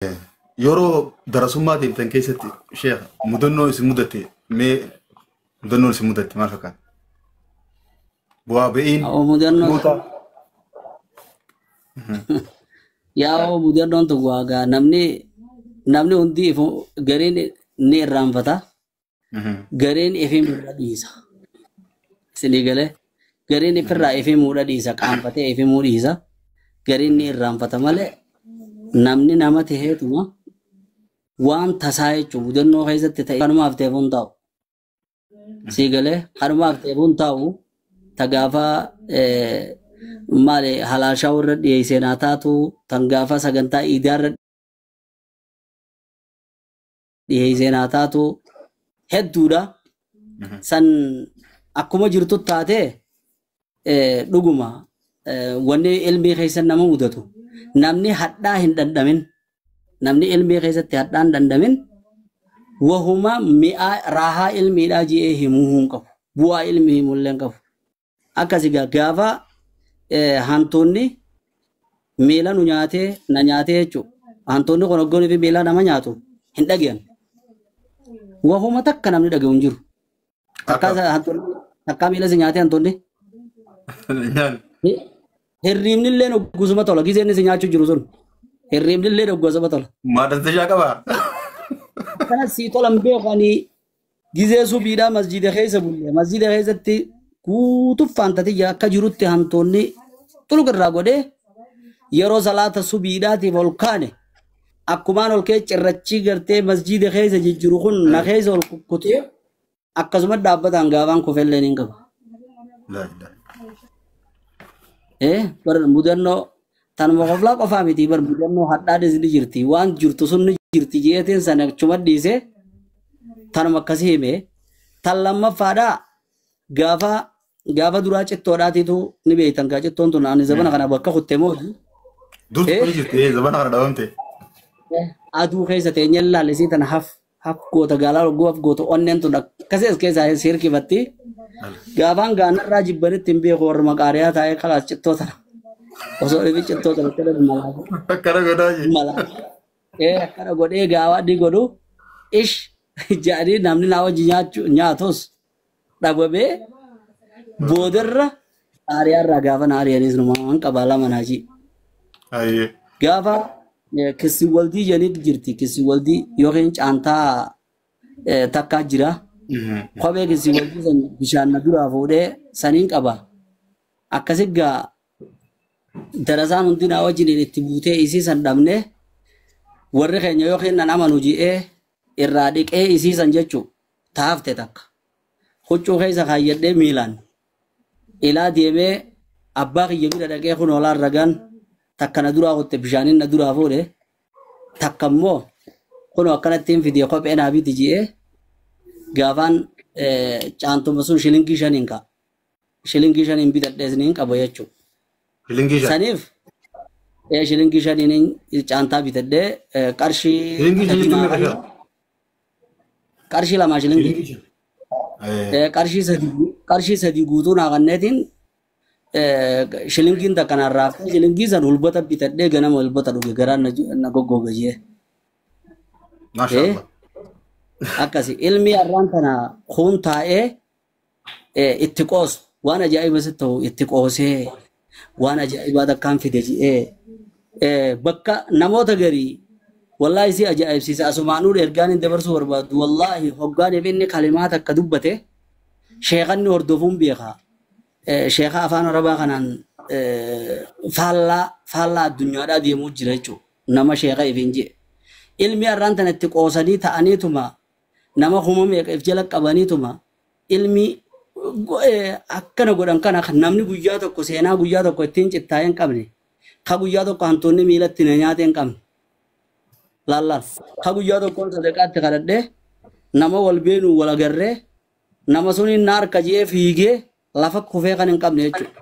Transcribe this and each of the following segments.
Yeroo darasummaa deemtan keessatti sheekh mudannoo isin mudatte, mee mudannoon isin mudatte maal fakkaata? Bu'aa ba'iin Mudannoo moota. Yaa, mudannoon tokko waagaa namni hundi gariin ni irraanfata, gariin ifii muudha dhiisa. Isinii galee, gariin ifirraa ifii muudha dhiisa, qaanfatee ifii muudhiisa, gariin ni irraanfata malee namni nama taheetuma waan tasaa jechuun mudannoo keessatti ta'e kanumaaf ta'eef hin taa'u. Sii galee, kanumaaf ta'eef hin taa'u. Ta gaafa maali halaashaa warra dhiyeessee naa taatu, tan gaafa sagantaa iidaarra dhiyeessee naa taatu hedduudha. San akkuma jirtu taatee dhuguma wanni ilmii keessa nama mudatu, namni hadhaa hin dhandhamin, namni ilmii keessatti hadhaa hin dhandhamin wahuma mi'aa raahaa ilmiidhaa ji'ee himuu hin qabu, bu'aa ilmii himullee hin qabu. Akkasi gaafa hantuunni miila nu nyaatee na nyaatee jechuudha. Hantuunni kun hoggoonii fi miila nama nyaatu hin dhagayan. Wahuma takka namni dhagayu hin jiru. Takkaa miila si nyaatee hantuunni. Hirriibni illee hoggusuma tola. Giseen si nyaachuu jiru sun. Hirriibni illee hoggusuma tola. Maadantashaa qabaa? Akkana sii tolan beekanii gizee subiidhaa masjiida keessa bulle. Masjiida keessatti guutuuf faantatiyya akka jirutti hantuunni xuluq irraa godhee yeroo salaata subiidhaatiif ol kaane, akkumaan ol kee cirrachi gartee masjiida keessa jijjiru kun na keessa ol kukkutee akkasuma dhaabbataan gaafaan kufelleen hin qabu. Bar mudannoo tanuma qoflaa qofaa miti, bar mudannoo hadhaadhis ni jirti, waan jirtu sun ni jirti jeetiin sana achuma dhiisee tanuma akkasii hime. Tan lammaffaadhaa gaafa duraa cittoodhaatiitu ni beektan gaa, cittoon tun ani zabana kana bakka kutte mooti. Dur ni jirti, zabana kana dhabamte. Aduu keessa teenyee laallisii tana haf haf goota, gaalaa hogguu haf goota, onneen tun akkasii as keessaa si hirkifatti. Gaafaan gaanarraa jibbanitti hin beeku, warra maqaariyaa taa'ee kalaas cittoo tana. Osoo dhibi cittoo tana akkana malaa. Akkana godhaa jee. Malaa. Akkana godhee gaawaa adii godhu ish jedhanii namni naa wajji nyaatus dhabamee boodarra qaariyaarraa gaafa na ari'anis numaan qabaa lama naajii. Gaafa kissi waldii jedhanii jirti, kissi waldii yookiin caantaa takkaa jira. Kophee kissi waldii san bishaan na duraa fuudhee saniin qaba. Akkasi gaa darasaan hundi naa wajjin itti buutee isii san dhabne, warri keenya yookiin nan amanu ji'ee irraa dhiqee isii san jechuu taafte takka. Huccuu keessa kaayyadhee miilaan ilaa deemee abbaa kiyya bira dhaqee, kun hoolaan ragaan takka na duraa kutte, bishaanin na duraa fuudhe, takka immoo kunoo akkanatti hin fidee kophee naa biti ji'ee, gaafaan caantuma sun shilingii 5n ka'a. Shilingii 5n bitadhees ni qaba jechuudha. Shilingii 5. Saniif shilingii 5n caantaa bitadhee qarshii Shilingii 5 jechuun meeqa shaa? Qarshii 2 shilingii. Qarshii 3 guutuu naa kanneetiin shilingiin takka naan raaftee shilingii san hulbata bitadhee ganama hulbata dhuge, garaan na goggoge jee. Maashaallah. Akkasi ilmi har'aan tana kun taa'ee itti qoosu, waan ajaa'iba sitti ta'u itti qoosee waan ajaa'ibaa takkaan fide ji'ee bakka namoota garii wallaahi si ajaa'ibsiisa. Asumaanuu ergaan hin dabarsuu barbaadu, wallaahi hoggaaniif inni kalimaa takka dubbate sheekanni hordofuun beeka. Sheeka afaan arabaa kanaan faallaa faallaa addunyaadhaa deemuu jira jechuudha. Nama sheeka ifin jee. Ilmi har'aan tana itti qoosanii ta'aniituma nama kuma meeqa if jala qabaniituma ilmi akkana godhan kana namni guyyaa tokko seenaa guyyaa tokko ittiin cittaa'ee hin qabne, ka guyyaa tokko hantuunni miilatti na nyaatee hin qabne, laallaal ka guyyaa tokko sadaqaatti kadhadhee nama wal beenu wal agarree nama suniin na harka jee fiigee lafa kufee kan hin qabne jechuudha.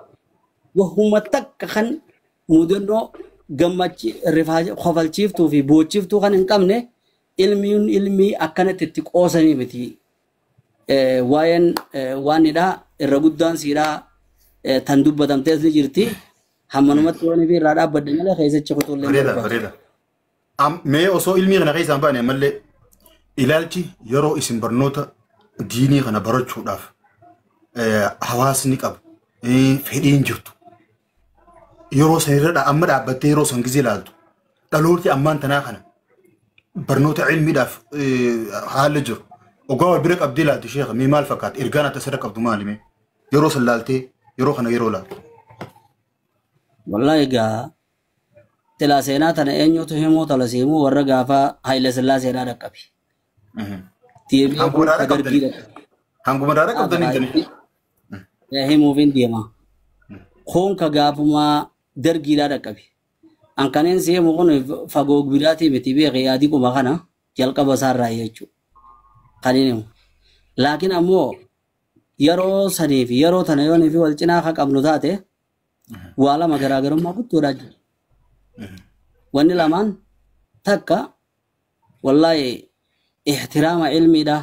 Wahuma takka kan mudannoo gammachi kofalchiiftuu fi boochiftuu kan hin qabne, ilmiin ilmii akkanatti itti qoosanii miti. Waa'een waanidha irra guddaan siidhaa tan dubbatamtees ni jirti. Hammanumatti waan fi irraa dhaabbadde malee keessichi kutuullee hin Bareeda barbaadu. Bareeda. Mee osoo ilmii kana keessaa hin baane ammallee ilaalchi yeroo isin barnoota diinii kana barachuudhaaf hawaasni qabu fedhiin jirtu yeroo san irra amma dhaabbattee yeroo san gizee ilaaltu dhalooti ammaan tanaa kana barnoota ilmiidhaaf haalli jiru ogaa wal bira qabdee ilaaltu sheekha mee maal fakkaata ergaan ati asirra qabdu maali mee yeroo san laaltee yeroo kana yeroo laaltu. Wallahi egaa tilaa seenaa tana eenyutu himuu talasiimuu warra gaafa Haayile Sillaaseedhaa dhaqqabe. Hanguma dhaadha qabdanii. Hanguma dhaadha qabdanii. Himuufin deema. Kun ka gaafumaa dargiidhaa dhaqqabe. An kanneen si himu kun fagoo biraatii miti beekee yaadii quma kana jalqaba isaarraa jechuudha. Kan inni himu. Laakiin ammoo yeroo sanii fi yeroo tana yoonii fi wal cinaa akka qabnu taate waa lama garaagarummaa guddoodhaa jiru. Wanni lamaan takka wallaahi ihtiraama ilmiidha.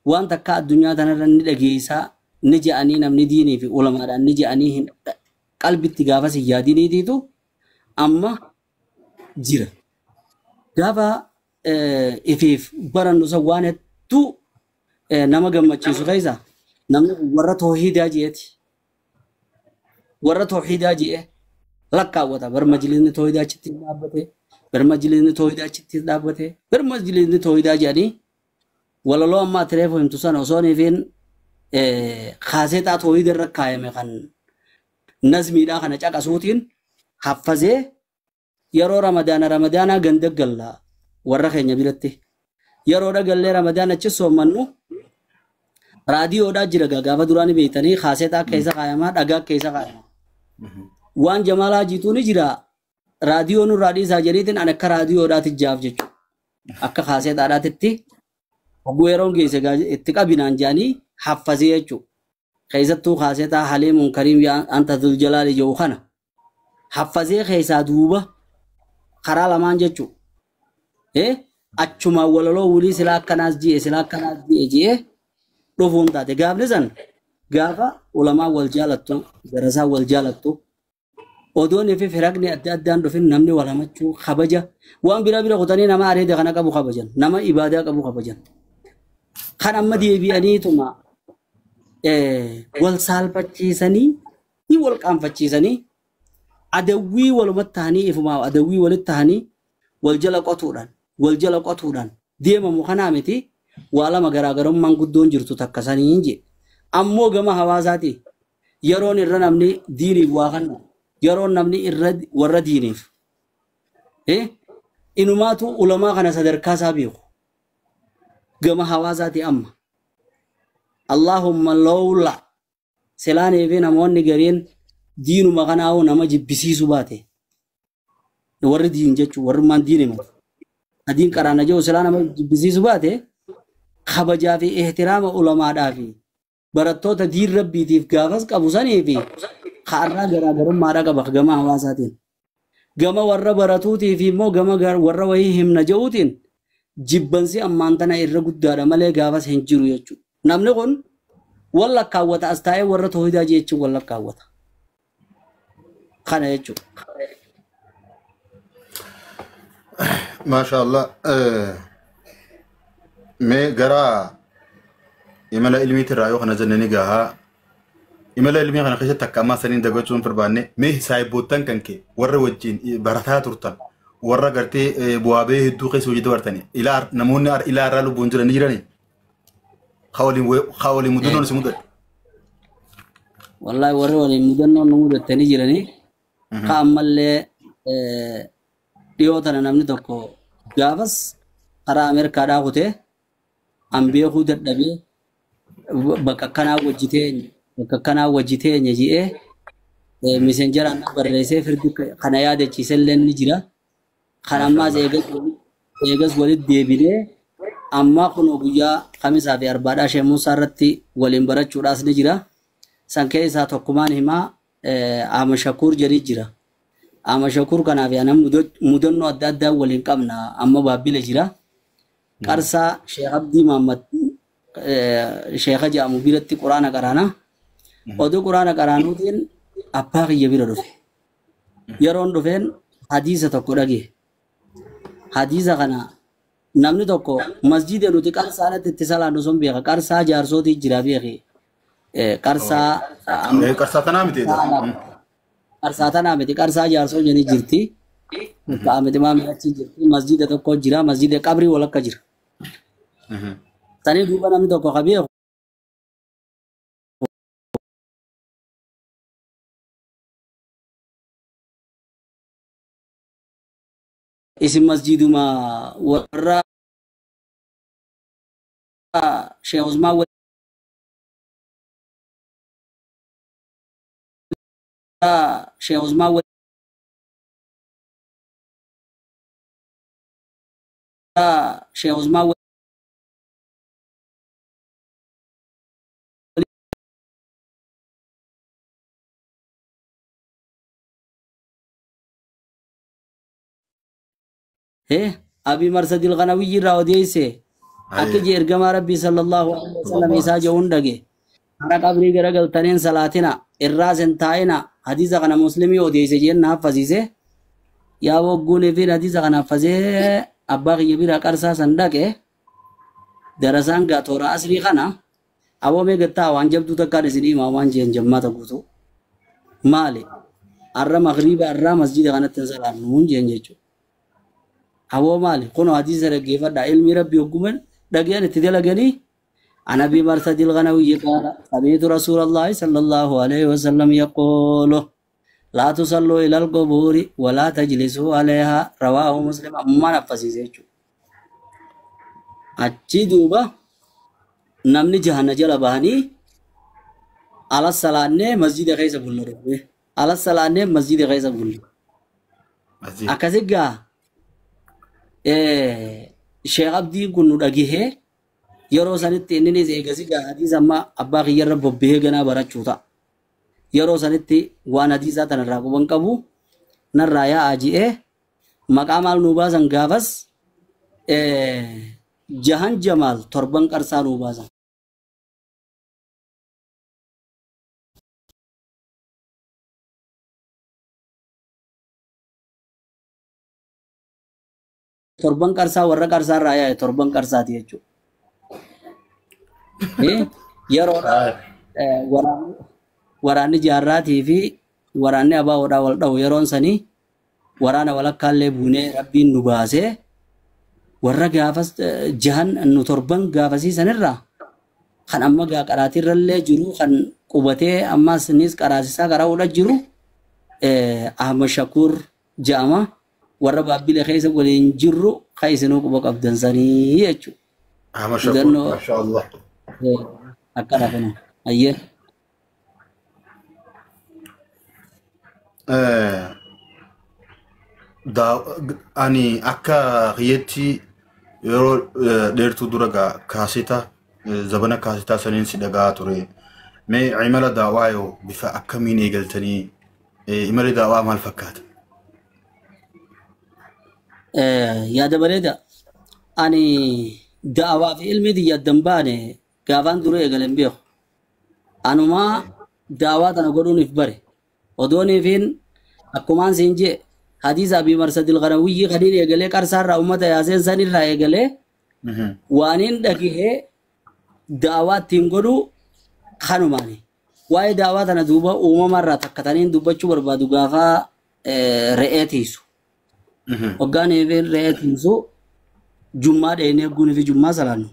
Waan takka addunyaa tanarra ni dhageessaa ni je'anii namni diinii fi ulamaadhaan ni je'anii hin qalbitti gaafas hin yaadiniitiitu amma jira. Gaafa ifiif barannu san waan hedduu nama gammachiisu keessa namni warra toohiidaa je'eeti. Warra toohiidaa je'e lakkaawwata. Bar majlisni toohidaa achitti dhaabbate. Bar majlisni toohidaa achitti dhaabbate. Bar majlisni toohidaa jedhanii walaloo amma ati reefu himtu sana osoo niifiin kaaseexaa toohida irra kaayame kan nazmiidhaa kana caqasuutiin haffazee yeroo ramadaana ramadaanaa ganda galla warra keenya biratti. Yeroo dhagallee ramadaana achi soommannu raadiyoodhaa jira gaafa duraanii beektanii kaaseexaa keessa kaayamaa dhagaa keessa kaayamaa. Waan jamaalaa jiituu ni jira raadiyoo nurraa dhiisaa jedhiitiin an akka raadiyoodhaatti jaaf jechuudha. Akka kaaseexaadhaatitti hogguu yeroon geesse itti qabinaan jedhanii haffazee jechuudha. Keessattuu kaaseexaa Haliimuun Kariim anta Duljalaali jedhu kana haffazee keessaa duuba karaa lamaan jechuudha. Achumaan walaloo wulii silaa akkanaas ji'e silaa akkanaas ji'e ji'e dhufuun taate gaafni san gaafa ulamaa wal jaalattu garasaa wal jaalattu odoon fi firaqni adda addaan dhufin namni wal hamachuu kabaja waan bira bira kutanii nama areeda kana qabu kabajan nama ibaadaa qabu kabajan kan amma deebi'aniituma wal saalfachiisanii ni wal qaanfachiisanii adawwii walumatti ta'anii ifumaa adawwii walitti ta'anii wal jala qotuudhaan deemamu kanaa miti waa lama garaagarummaan guddoon jirtu takka sanii hin jee ammoo gama hawaasaati yeroon irra namni diiniif waa kanna yeroon namni irra warra diiniif inumaatu ulamaa kana sadarkaa isaa beeku gama hawaasaati amma Allahumma lawla silaanii fi namoonni gariin diinuma kanaa'uu nama jibbisiisu baate warri diin jechuun warri maan diin himatu adiin qaraana jiru silaa nama jibbisiisu baate kabajaa fi ihtiraama ulamaadhaa fi barattoota diin rabbiitiif gaafas qabu sanii fi kaarraa garaagarummaadha qaba gama hawaasaatiin. Gama warra baratuutii fi immoo gama warra wayii himna je'uutiin jibbansi ammaan tana irra guddaadha malee gaafas hin jiru jechuudha. Namni kun wal lakkaawwata as taa'ee warra toohidaa jechuun wal lakkaawwata. Kana jechuudha. Maashaallah. Mee gara imala ilmiitirraa yoo kana jenne ni gahaa. Imala ilmii kana keessatti akka ammaa saniin dagachuun barbaanne mee saayibboottan kan kee warra wajjin barataa turtan warra gartee bu'aa bahii hedduu keessa hojii dabartani ilaa namoonni ilaa irraa lubbuun jiran ni jirani. Haa waliin mudannoon si mudate. Wallaahi warri waliin mudannoon nu mudattanii jiranii haa ammallee dhiyoo tana namni tokko gaafas karaa Ameerikaadhaa kutee an beekuu dadhabee bakka akkanaa wajjitee ji'ee miseenjaraan barreessee firdi kana yaadachiise illee ni jira. Kan ammaas eegas walitti deebinee amma kunoo guyyaa Khamisaa fi Arbaadhaa Sheekh Muusaa irratti waliin barachuudhaas ni jira. San keessaa tokkumaan himaa Ahmad Shakuur jedhii jira. Ahmad Shakuur kanaaf ana mudannoo adda addaa waliin qabna amma baabbila jira. Qarsaa Sheekh Abdii Mahammad Sheekha jedhamu biratti quraana qaraana. Oduu quraana qaraanuutiin abbaa kiyya bira dhufe. Yeroon dhufeen hadiisa tokko dhage. Hadiisa kana namni tokko masjida nuti qarsaadhatti itti salaannu sun beeka. Qarsaa jaarsootii jira beeki. Qarsaa Qarsaa tanaa miti. Qarsaa tanaa miti qarsaa jaarsoo jedhanii jirti. Qaamiti maamii achi jirti. Masjida tokko jira. Masjida qabrii walakka jira. Sanii duuba namni tokko ka beeku. Isin masjiduma warra Sheekh Usmaan Sheekh Usmaan Sheekh Usmaan Abi Marsadil Qanawiyyi irraa odeesse akka jee ergamaa Rabbii sallallahu alaihi wasallam isaa jehuun dhage hara qabrii garagaltaniin salaatina irraas hin taa'ina hadiisa kana muslimii odeesse jeen na haffasiise yaa wogguun fi hadiisa kana haffasee abbaa kiyya bira qarsaa san dhaqe darasaan gaa toora asrii kana aboo mee gattaa waan jabduu takkaan isin himaa waan jeen jammaata guutuu maali arra magriiba arraa masjida kanatti hin salaannuun jeen jechuudha. Aboo maali kunoo hadiisa dhaggeeffadhaa ilmi rabbii hogguman dhageen itti dalaganii عن أبي مرثد الغنوي قال سمعت رسول الله صلى الله عليه وسلم يقول لا تصلوا إلى القبور ولا تجلسوا عليها رواه مسلم. أما نفسي زيتو أتشي دوبا نمني جهنم جل بهني على الصلاة مسجد غيث بقول على الصلاة مسجد غيث بقول أكزيجا Sheekh Abdiin kun nu dhagihee yeroo sanitti inninis eegasi hadiisa amma abbaa kiyyarra bobbihee ganaa barachuu ta'a. Yeroo sanitti waan hadiisaa tanarraa quban qabu narraa yaa'aa ji'ee maqaa maal nuu baasan gaafas jahan jamaal torban qarsaa nuu baasan. Torban qarsaa warra qarsaa irraa yaa'e torban qarsaati jechuudha. Yeroo waraanni jaarraatii fi waraanni abaawoodhaa wal dha'u yeroon sanii waraana walakkaallee buunee rabbiin nu baasee warra gaafas jahan nu torban gaafasii sanirraa kan amma gaa qaraatiirrallee jiru kan qubatee ammas nis qaraasisaa qaraa'uudha jiru Ahmad Shakuur ja'ama. Warra baabbilee keessa waliin jirru kan isinuu quba qabdan sanii jechuudha. Ahmad Shakuur, masha Allah. Akkana kana. Ayyee. Ani akka kiyyetti yeroo dheertuu dura kaaseta zabana kaasetaa saniin si dhagaa ture. Mee imala daawaa yoo bifa akkamiin eegaltanii imala daawaa maal fakkaata? Yaada bareeda. Ani da'awaa fi ilmi xiyya baane gaafaan dura eegalen beeku. Anumaa da'awaa tana godhuun if bare. Odooniifiin akkumaan siin jee hadiisa Abii Marsadil Qanawiyyi kaniin eegalee qarsaarraa uummata yaaseen sanirraa eegalee waaniin dhagihee da'awaa ittiin godhu kanumaani. Waa'ee da'awaa tana duuba uumamarraa takka taniin dubbachuu barbaadu gaafaa re'ee tiisu. Hoggaan eefeen re'ee tiisu jummaa dheenee guunii fi jummaa salaannu.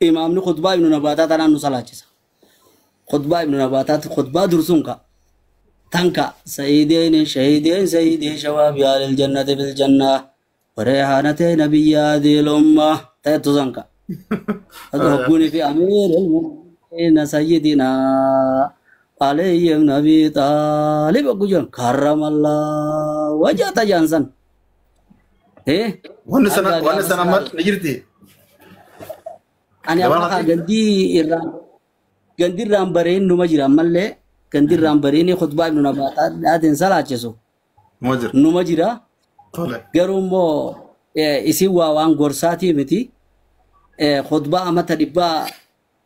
Imaamni khutbaa ibnu Nabaataa tanaan nu salaachisa. Khutbaa ibnu Nabaataatti khutbaa dursuun ka'a. Tanka sayyideen shahiideen sayyideen shawaabi alil jannati fil jannah wareehaanatee nabiyyaa diilummaa ta'etu sanka. Hogguunii fi amiir ilmu'miniina sayyidinaa علي بن أبي طالب أقول كرم الله وجهه جانسن. إيه؟ وانا سنة ما نجرتي. أنا أبغى جندي رامبرين نمجرا ملة جندي رامبرين خطبة ابن نباتات هذا إنسان أجسو. نمجرا. قالوا إسي وان غرساتي متي خطبة أما تريبا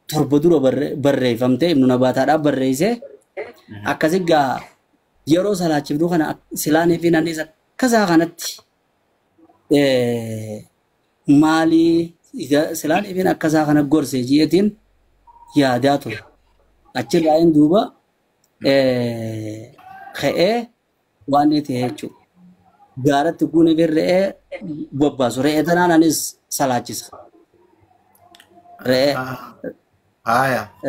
torba dura barreeffamtee ibnu Nabaataadhaaf barreesse akkasi gaa yeroo salaachifnu kana silaanii fi nannis akkasaa kanatti Maalii silaan ifin akkasaa kana gorse ji'eetiin yaadaa ture. Achirraa hin duuba ka'ee waan inni ta'e jechuudha. Gaaratti guun ifin re'ee bobbaasu. Re'ee tanaan anis salaachisa. Re'ee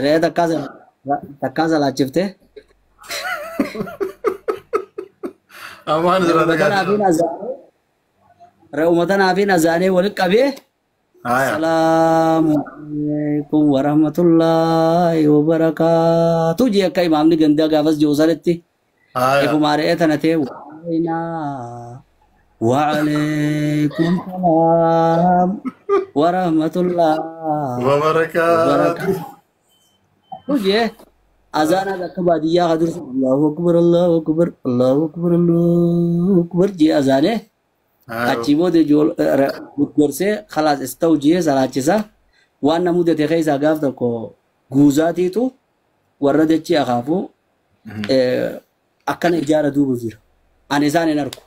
re'ee takkaa salaachiftee. Amaan Re'uma tanaafiin azaanee walitti qabee. Assalaamu alaikum warahmatullaahi wabarakaatu jee akka imaamni gandaa gaafas jiru sanitti. Ifumaa re'ee tana ta'e waalaikum salaam warahmatullaahi wabarakaatu. Jee azaanaa akka baadiyyaa ka dursu Allahu akbar Allahu akbar Allahu akbar Allahu akbar jee azaanee. Achi booda gorsee khalaas ista'u jee salaachisa. Waan na mudate keessaa gaaf tokko guuzaatiitu warra dachii akaafuu akkana ijaara duuba jira. Ani isaan hin argu.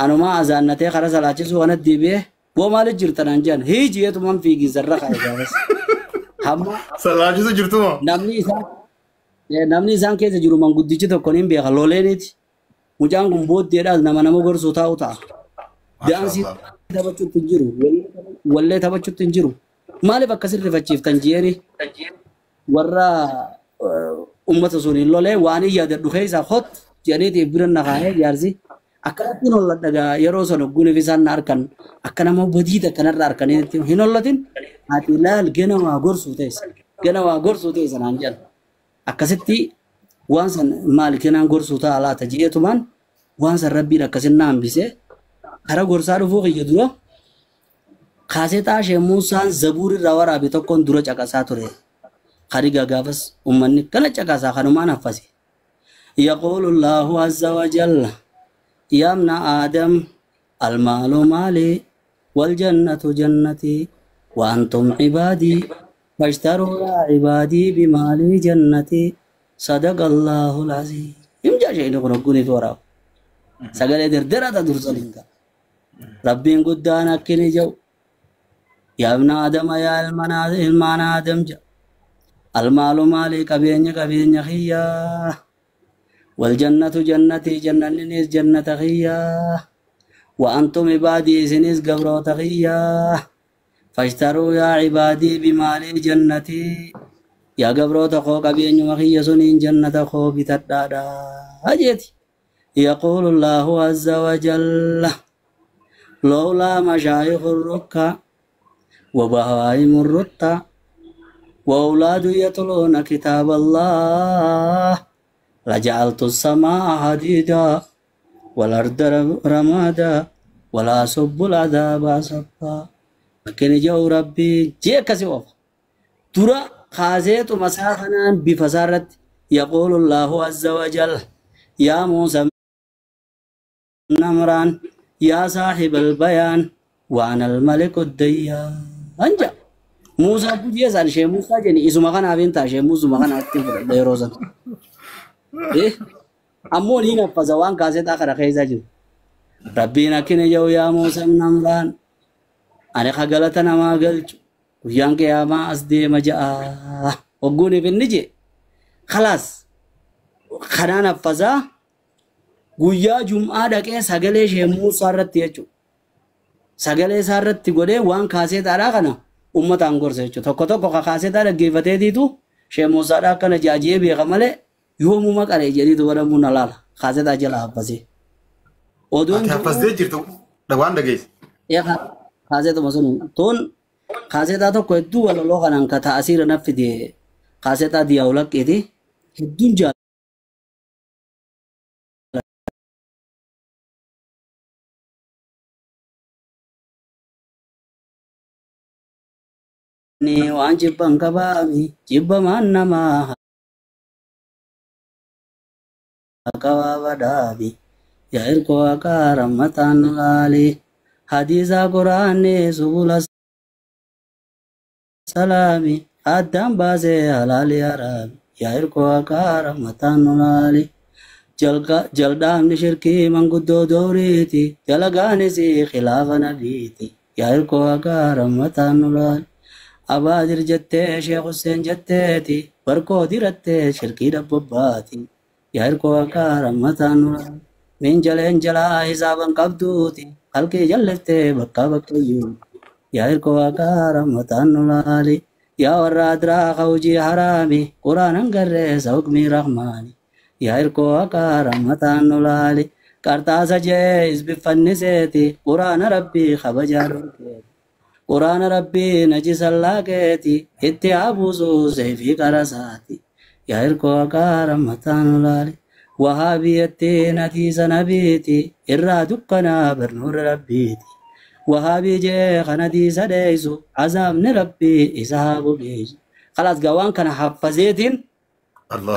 Anumaa azaannatee karaa salaachisuu kanatti deebi'ee boo maaliif jirta naan jedhan hiijiyeetumaan fiiginsarra kaa'e gaafas. Hamma Salaachisu jirtuma? Namni isaan keessa jiru manguddichi tokko ni beeka loleeniiti. Mucaan kun booddeedhaas nama nama gorsuu taa'u ta'a. Daansii taphachuutti hin jiru. Wallee taphachuutti hin jiru. Maaliif akkas rifachiiftan jeeni warra uummata sun hin lolee waan hin yaadadhu keessaa hot jedhaniitiif bira na kaa'ee jaarsi. Akkanatti hin holladha yeroo sana guniif isaan na harkan akka nama badiita kanarra harkaniitti hin hollatin ati ilaal gana waa gorsuu teessa. Gana waa gorsuu teessa naan jedhan. Akkasitti waan san maal kenaan gorsuu ta'a laata jeetumaan waan san rabbiin akkasin na hambisee karaa gorsaa dhufuu kiyya dura kaasetaa ishee Muusaan zabuur irraa waraabe tokkoon dura caqasaa ture. Kariga gaafas uummanni kana caqasaa kanumaan haffase. Yaquulu Allahu azza wa jalla yaa ibna Aadam almaalu maali wal jannatu jannati wa antum cibaadii fashtaruu yaa cibaadii bimaalii jannati صدق الله العظيم. يمجا شيء نقول نقول في وراه. سجل در در درسلينك. ربي قدانا كني جو. يا ابن آدم يا المنا آدم جا. المال مالي كبيني كبيني خيا. والجنة جنتي جنة نيس جنة خيا. وأنتم عبادي سنيس قبرو خيا. فاشتروا يا عبادي بمالي جنتي. يا قبرو تخو قبيني وخيا سنين جنة خو بتدادا. هجيتي. يقول الله عز وجل لولا مشايخ الركع وبهائم الرتع وأولاد يتلون كتاب الله لجعلت السماء حديدا والأرض رمادا ولا سب العذاب سبا. لكن جو ربي جيك سوف ترى خازيت مسافنا بفسارة. يقول الله عز وجل يا موسى نمران يا صاحب البيان وأنا الملك الديان. أنجا موسى بوجي سان شيء موسى جني إسمه ما كان أبين تاشي موسى ما كان أتين ديروزن إيه أمول هنا فزوان كاسيت آخر خيزة جو ربنا كن جو يا موسى نمران أنا خجلتنا ما قلت ويانك يا ما أصدي مجاء وقوني في النجي خلاص خنانا فزا guyyaa jum'aa dhaqee sagalee ishee Muusaa irratti jechuudha. Sagalee isaa irratti godhee waan kaaseetaadhaa kana uummataan gorsa jechuudha. Tokko tokko ka kaaseetaa dhaggeeffateetiitu ishee Muusaadhaa akkana jaajee beeka malee yoomuma qaree jedhiitu godhamuun alaala. Kaaseetaa jala haffasee. Oduun haffasee jirtu waan dhageesse. Kaaseetuma sun tun kaaseetaa tokko hedduu walaloo kanaan ka taasiira naffide kaaseetaa diyaawulaqqiiti hedduun jaalladha. Waan jibban qabaami jibbamaan namaa qabaabadhaabi yaa irkoo akka rammataan laali hadiisa quraanni subula salaami addaan baasee halaali haraami yaa irkoo akka rammataan laali Jaldaamni shirkii manguddoo dooriiti. Dalagaanis khilaafa nabiiti. Yaa hirkoo haqaa rahmataan nu laali. Abaadir jettee Sheekh Hussein jetteeti. Barkoo dirattee shirkii dhabbabbaati. Yaa hirkoo haqaa rahmataan nu laali. Minjaleen jalaa hisaaban qabduuti. Halkii jallettee bakka bakkayyuu. Yaa hirkoo haqaa rahmataan nu laali. Yaa warra adiraa hojii haraami. Quraanan garreessa hukmii rahmaani. Yaa hirkoo haqaa rahmataan nu laali. Qarxaasa jee isbiffanniseeti. Quraana rabbii kabajaa dhorkeeti. Quraana rabbii najisa laakeeti. Itti habuusu seefii qarasaati. Yaa hirkoo haqaa rahmataan nu laali. Wahaabiyyattiin hadiisa nabiiti. Irraa dukkanaa barnoota rabbiiti. Wahaabii jee kan hadiisa dheeysu. Azaabni rabbii isa haa bobeessu. Khalaas gaa waan kana haffazeetiin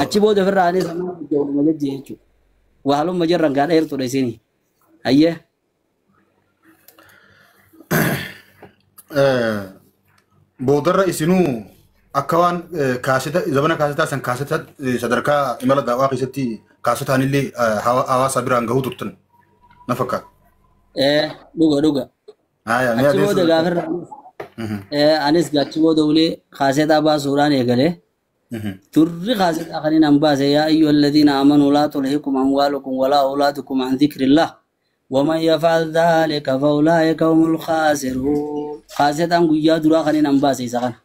achi booda ofirraa anis ammaa ijjooluma jejje jechuudha. Wahaaluma jirran gaa dheertuudha isinii. Hayyee. Boodarra isinuu akka waan kaaseta zabana kaasetaa san kaaseta sadarkaa imala daawaa keessatti kaasetaan illee hawaasa biraan gahuu turtan na fakkaata. Dhuga dhuga. Achi booda gaafirra anis achi booda ulee kaasetaa baasuudhaan eegalee. Turri kaasetaa kan hin baase yaa ayyuha alladhiina amanuu laa tulhikum amwaalukum walaa awlaadukum an dhikrillah waman yaf'al dhalika faulaa'ika humul khaasiruun. Kaasetaan guyyaa duraa kan hin baase isa kana.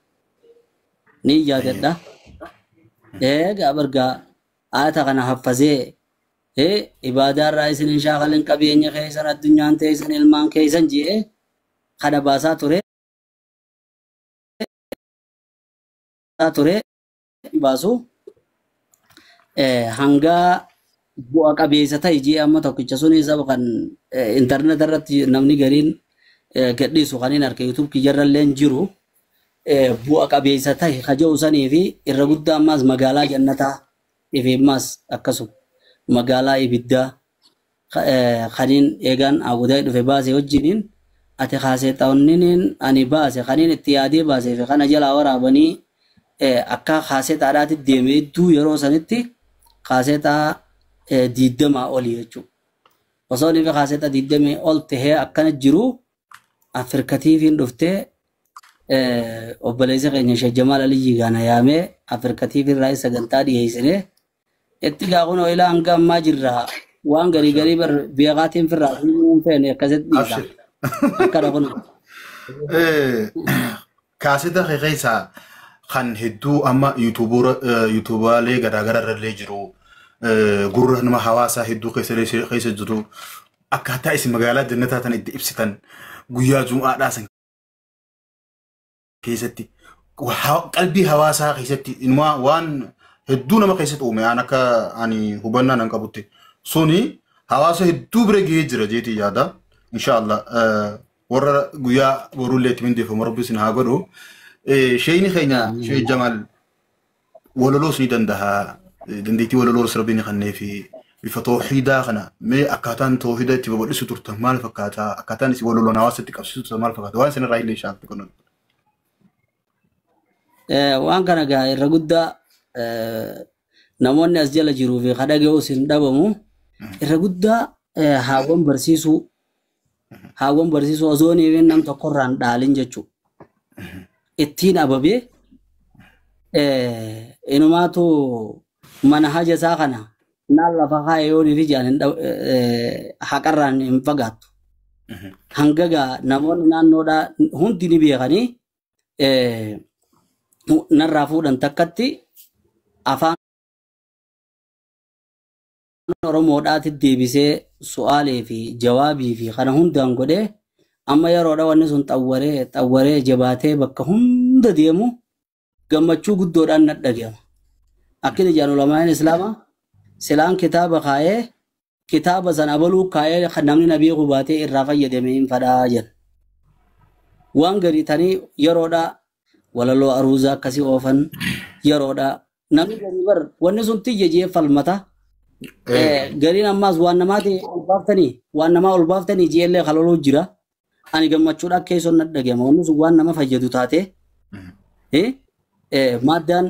Ni yaadadha. Egaa bargaa aata kana haffazee ibaadaarraa isin hin shaakalin qabeenya keessan addunyaan teessan ilmaan keessan je'ee kana baasaa ture. Baasu hanga bu'a qabeessa ta'e jee amma tokkicha sun isa kan intarneet irratti namni gariin gadhiisu kan hin arge yuutuub kiyyarrallee jiru bu'a qabeessa ta'e kaja'u sanii fi irra guddaa ammaas magaalaa jannataa fi ammaas akkasuma magaalaa ibiddaa kaniin eegaan awwadaa dhufe baase wajjiniin ati kaaseexaawwanniin ani baase kaniin itti yaadee baasee fi kana jalaa waraabanii akka kaaseexaadhaatti deeme hedduu yeroo sanitti kaaseexaa 20 olii jechuudha. Osoo inni kaaseexaa 20 ol tahee akkana jiru Afrikatiifiin dhuftee obboleessa keenya Sheekh Jamaal Aliyyi gaana yaamee Afrikatiifiin raayii sagantaa dhiyeessinee itti gaafa ilaa hanga ammaa jirra waan garii garii bar beekaatiin firraa hin feene akkasitti dhiisa. Akkana kun. Kaaseta keessaa kan hedduu amma yuutuubaalee garaagaraa irrallee jiru gurra nama hawaasaa hedduu keessa jiru akkaataa isin magaalaa jannataa tan itti ibsitan guyyaa jum'aadhaa san keessatti qalbii hawaasaa keessatti inumaa waan hedduu nama keessatti uume aan akka ani hubannaa nan qabutti suni hawaasa hedduu bira gahee jira jeetii yaada inshaallah warra guyyaa borullee itti mindeeffamu rabbi isin haa godhu. Sheeyni keenya Sheekh Jamaal waloloos ni danda'a. Dandeettii waloloos rabbiin kennee fi bifa toohidaa kana mee akkaataan toohida itti babal'isu turtan maal fakkaata? Akkaataan isin waloloon hawaasatti qabsiisu turtan maal fakkaata? Waan isin irraa illee shaaktu kun. Waan kana gaa irra guddaa namoonni as jala jiruu fi kadhaga'uus hin dhabamu. Irra guddaa haawwan barsiisuu osoo hin nam tokkorraan dhaalin jechuudha. Ittiin ababee inumaatu mana haja isaa kana naan lafa kaayee yoo fi jaan haqarraan hin fagaattu. Hanga gaa namoonni naannoodhaa hundi ni beekanii narraa fuudhan takkatti afaan Oromoodhaatti deebisee su'aalee fi jawaabii fi kana hundaan godhee amma yeroodha wanni sun xawwaree jabaatee bakka hunda deemu gammachuu guddoodhaan na dhagahama. Akkina jaan ulamaan Islaamaa silaan kitaaba kaayee kitaaba sana abaluu kaayee kan namni na beeku baatee irraa fayyadamee hin fadhaa jedha. Waan garii tanii yeroodha walaloo aruuzaa akkasii oofan yeroodha namni garii bar wanni sun tiyya jee falmata. Gariin ammaas waan namaati ol baaftanii waan namaa ol baaftanii jeellee kaloluu jira. Ani gammachuudhaan keessoon na dhagahama. Wanni sun waan nama fayyadu taate maaddaan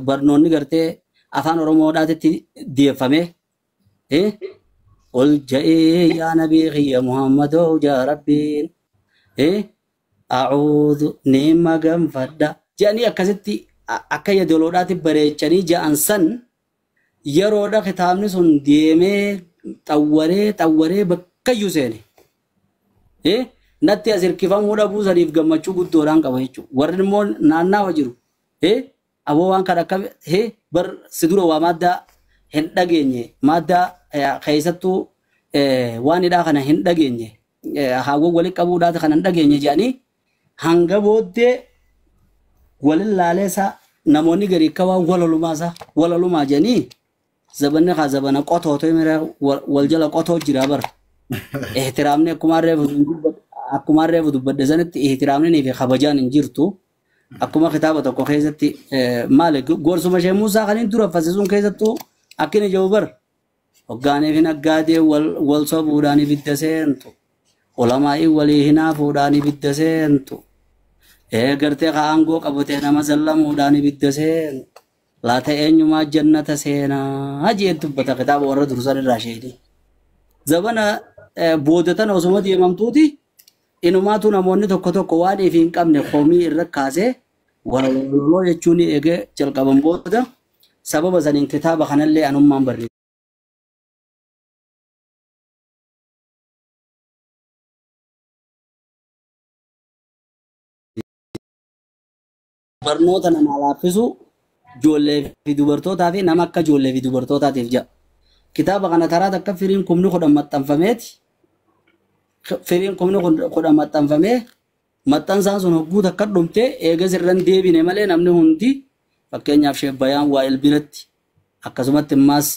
barnoonni gartee afaan Oromoodhaatti deeffame Ol ja'ee yaa nabii kiyya Muhammadoo jaa Rabbiin a'uudhu ni maganfadha jedhanii akkasitti akka yadoloodhaatti bareechanii ja'an san yeroodha kitaabni sun deemee xawwaree xawwaree bakkayyuu seene. Natti as hirkifamuu dhabuu saniif gammachuu guddoodhaan qaba jechuudha. Warri immoo naannawa jiru. Aboo waan kana akka bar si dura waa maaddaa hin dhageenye maaddaa keessattuu waan hidhaa kana hin dhageenye haawwan walitti qabuudhaati kana hin dhageenye jedhanii hanga booddee walin laaleessa namoonni gadi akka waan walalumaasaa walalumaa jedhanii zabanni haa zabana qotoo ta'e mira wal jala qotoo jira bara. Ihtiraamni akkuma reefu dubbadde sanitti ihtiraamni fi kabajaan hin jirtu. Akkuma kitaaba tokko keessatti maali gorsuma ishee Muusaa kan hin dura fassisuun keessattuu akka inni jiru bara. Hoggaanii fi naggaadee wal sobuudhaan ibidda seentu. Ulamaa'ii walii hinaafuudhaan ibidda seentu. Gartee aangoo qabatee nama zallamuudhaan ibidda seentu. Laata eenyumaa jannata seenaa jee dubbata kitaaba warra dursan irraa isheeni. Zabana boodatan osuma deemamtuuti inumaatu namoonni tokko tokko waan ifi hin qabne komii irra kaasee walaloo jechuun eegee jalqaban booda sababa saniin kitaaba kanallee anummaan barreesse. Barnoota namaa laaffisu ijoollee fi dubartootaa fi nama akka ijoollee fi dubartootaatiif jedha. Kitaaba kana taraa takka firiin 10,000 maxxanfameeti. Firiin 10,000 maxxanfamee maxxansaan sun hogguu takka dhumtee eegas irra hin deebine malee namni hundi fakkeenyaaf Sheek Bayaan Waa'il biratti akkasumatti immaas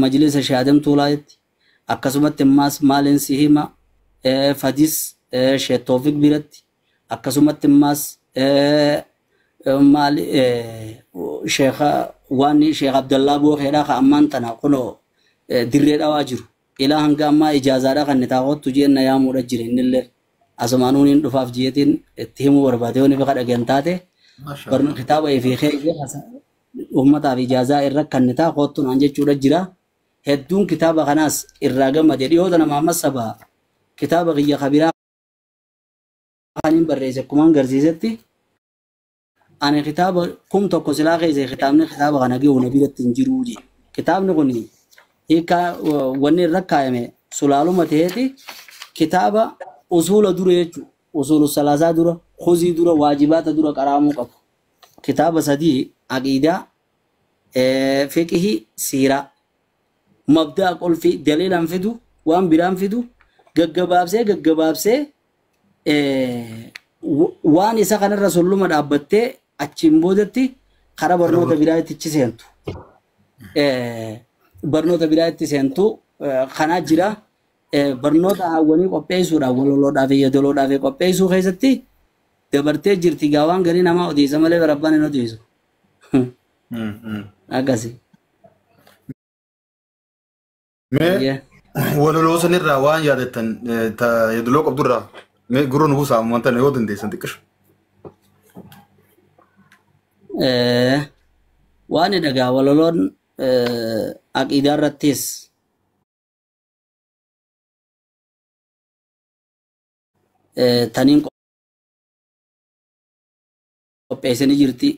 majlisa Sheek Adam Tuulaayitti akkasumatti immaas Maaliin Sihima Fadis Sheek Toofiq biratti akkasumatti immaas maali Sheekha waan Sheek Abdallaa Bookeedhaa ka ammaan tana kunoo dirree dhawaa jiru. Ilaa hanga ammaa ijaazaadhaa kan taa'ottu jeenna yaamuudha jira innillee. Asumaanuun hin dhufaaf jiyeetiin itti himuu barbaade yoo inni dhageen taate barnoota kitaaba fi uummataaf ijaazaa irra kan taa'ottu naan jechuudha jira. Hedduun kitaaba kanaas irraa gammade dhiyoota nama ammas sabaa kitaaba kiyya kabiraa kan hin barreesse akkumaan garsiisetti ani kitaaba 1000 silaa keessa kitaabni kitaaba kana gahu na biratti hin jiruu je. Kitaabni kun hiika wanni irra kaayame sulaaluma ta'eeti kitaaba usuula dura jechuudha. Usuulu salaasaa dura, khuzii dura, waajibaata dura qaraamuu qabu. Kitaaba 3 aqiidaa, fiqhii, siiraa, mabda'a qolfii daliilaan fidu, waan biraan fidu gaggabaabsee gaggabaabsee waan isa kanarra sulluma dhaabbattee achiin boodatti karaa barnoota biraa itti seentu. Barnoota biraa itti seentu kanaa jira. Barnoota hawwanii qopheessuudhaaf waloloodhaaf yadoloodhaaf qopheessuu keessatti dabartee jirti gaa waan garii namaa odeessa malee barabbaan hin odeessu. Akkasi. Mee walaloo sanirraa waan yaadattan yadoloo qabdurraa mee gurra nu buusaa wanta yoo dandeessan xiqqishu. Waan dhagaa waloloon aqiidaa irrattis taniin qopheessanii jirti.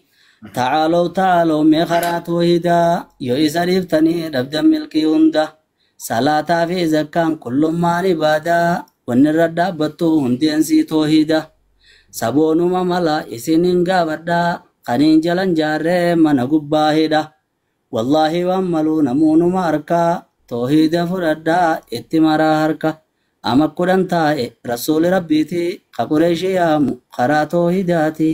Ta'aaloo ta'aaloo mee karaa toohidaa yoo isa dhiiftanii dhabdan milkii hunda salaataa fi zakkaan kullummaan ibaadaa wanni irra dhaabbattu hundeensi toohida saboonuma mala isiniin gaafadhaa kaniin jalan jaarree mana gubbaa hidha wallaahi waan maluu namuunuma harkaa toohida fudhadhaa itti maraa harka ama 10 taa'e rasuuli rabbiiti ka qureeshii yaamu karaa toohidaati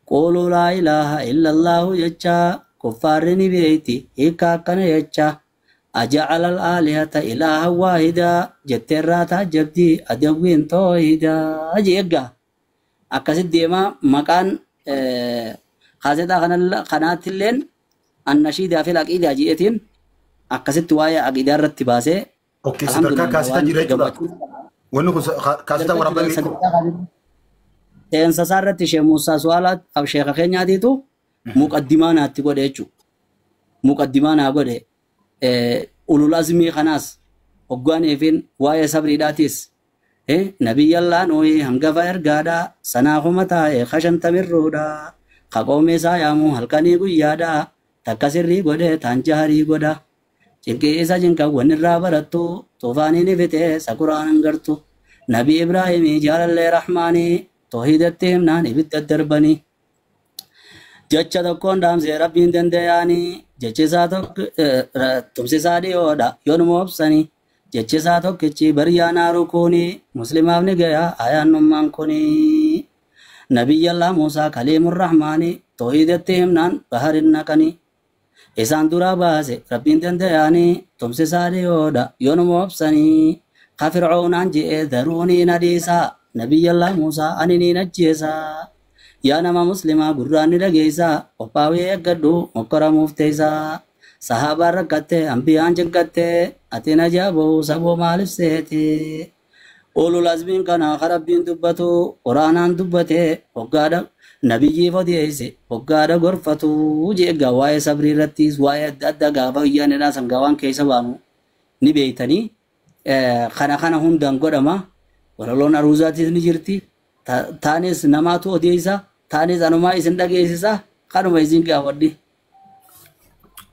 qooluu laa ilaaha illallaahu jecha kuffaarri ni beeyti hiika akkana jecha ajacala alaalihata ilaaha waahidaa jetteerraa taajjabdii adawwiin toohidaa jeeggaa akkasit deemaa maqaan kaasetaa kanaattilleen annashiidaa fi aqiidaa jeetiin akkasitti waa'ee aqiidaa irratti baasee Okay, sadarkaa kaasetaa jira jechuudha. Wanni kun kaasetaa waraabame Seensa isaa irratti Sheekh Muusaa Su'aalaa sheeka keenyaatiitu muqaddimaa naatti godhe jechuudha. Muqaddimaa naa godhe. Ulul azmii kanaas hoggaaniifin waa'ee sabriidhaatis nabiyyallaa nuyi hangafa ergaadha sanaafuma taa'e kashantamirruudha kaqoomee isaa yaamu halkanii guyyaadha takka sirrii godhe taan jaharii godha cinqii isa cinqawwan irraa barattu tuufaanii ni fite sakuraan hangartu nabi Ibraahimii jaalallee rahmaanii toohidatti himnaan ibidda darbanii jecha tokkoon dhaamsee rabbiin dandayaanii jechi isaa tokko tumsi isaa dhiyoodha yoonuma obsanii jechi isaa tokkichi bariyyaa naaru kuni muslimaaf ni gaya ayaannummaan kuni nabiyyallaa Muusaa kaliimur rahmaanii toohidatti himnaan baharin naqanii isaan duraa baase rabbiin dandayaanii tumsi isaa dhiyoodha yoonuma obsanii ka fircoonaan je'ee daruunii na dhiisaa nabiyyallaa Muusaa ani ni ajjeesaa yaa nama muslimaa gurraan ni dhageessaa qophaa'ee eeggadhu mokkoramuuf teessaa sahaabaan rakkatte ambiyaan cinqatte ati na jaaboo saboo maaliif seete ulul azmiin kana ka rabbiin dubbatu quraanaan dubbate hoggaadha nabiyyiif odeesse hoggaadha gorfatu jeeggaa waa'ee sabrii irrattis waa'ee adda addaa gaafa guyyaanidhaa sangaa waan keessa baanu ni beeytanii kana kana hundaan godhama walaloon aruuzaatis ni jirti taanis namaatu odeessa taanis anumaa isin dhageessisa kanuma isin gaafadhi.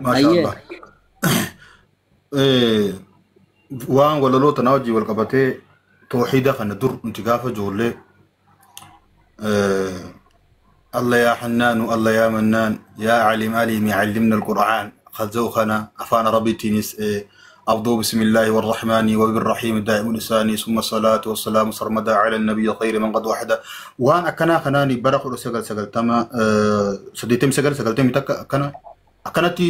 Maasha Allah. Waan walaloo tanaa wajjin wal qabatee toohida kana dur nuti gaafa ijoollee الله يا حنان الله يا منان يا عليم عليم يعلمنا القرآن خزوخنا أفان ربي تنس أبدو بسم الله والرحمن وبالرحيم دائم لساني ثم الصلاة والسلام سرمدا على النبي خير من قد وحده وأنا أكنا خناني برخ سجل سجل تما سديتم سجل سجل تم تك أكنا أكنتي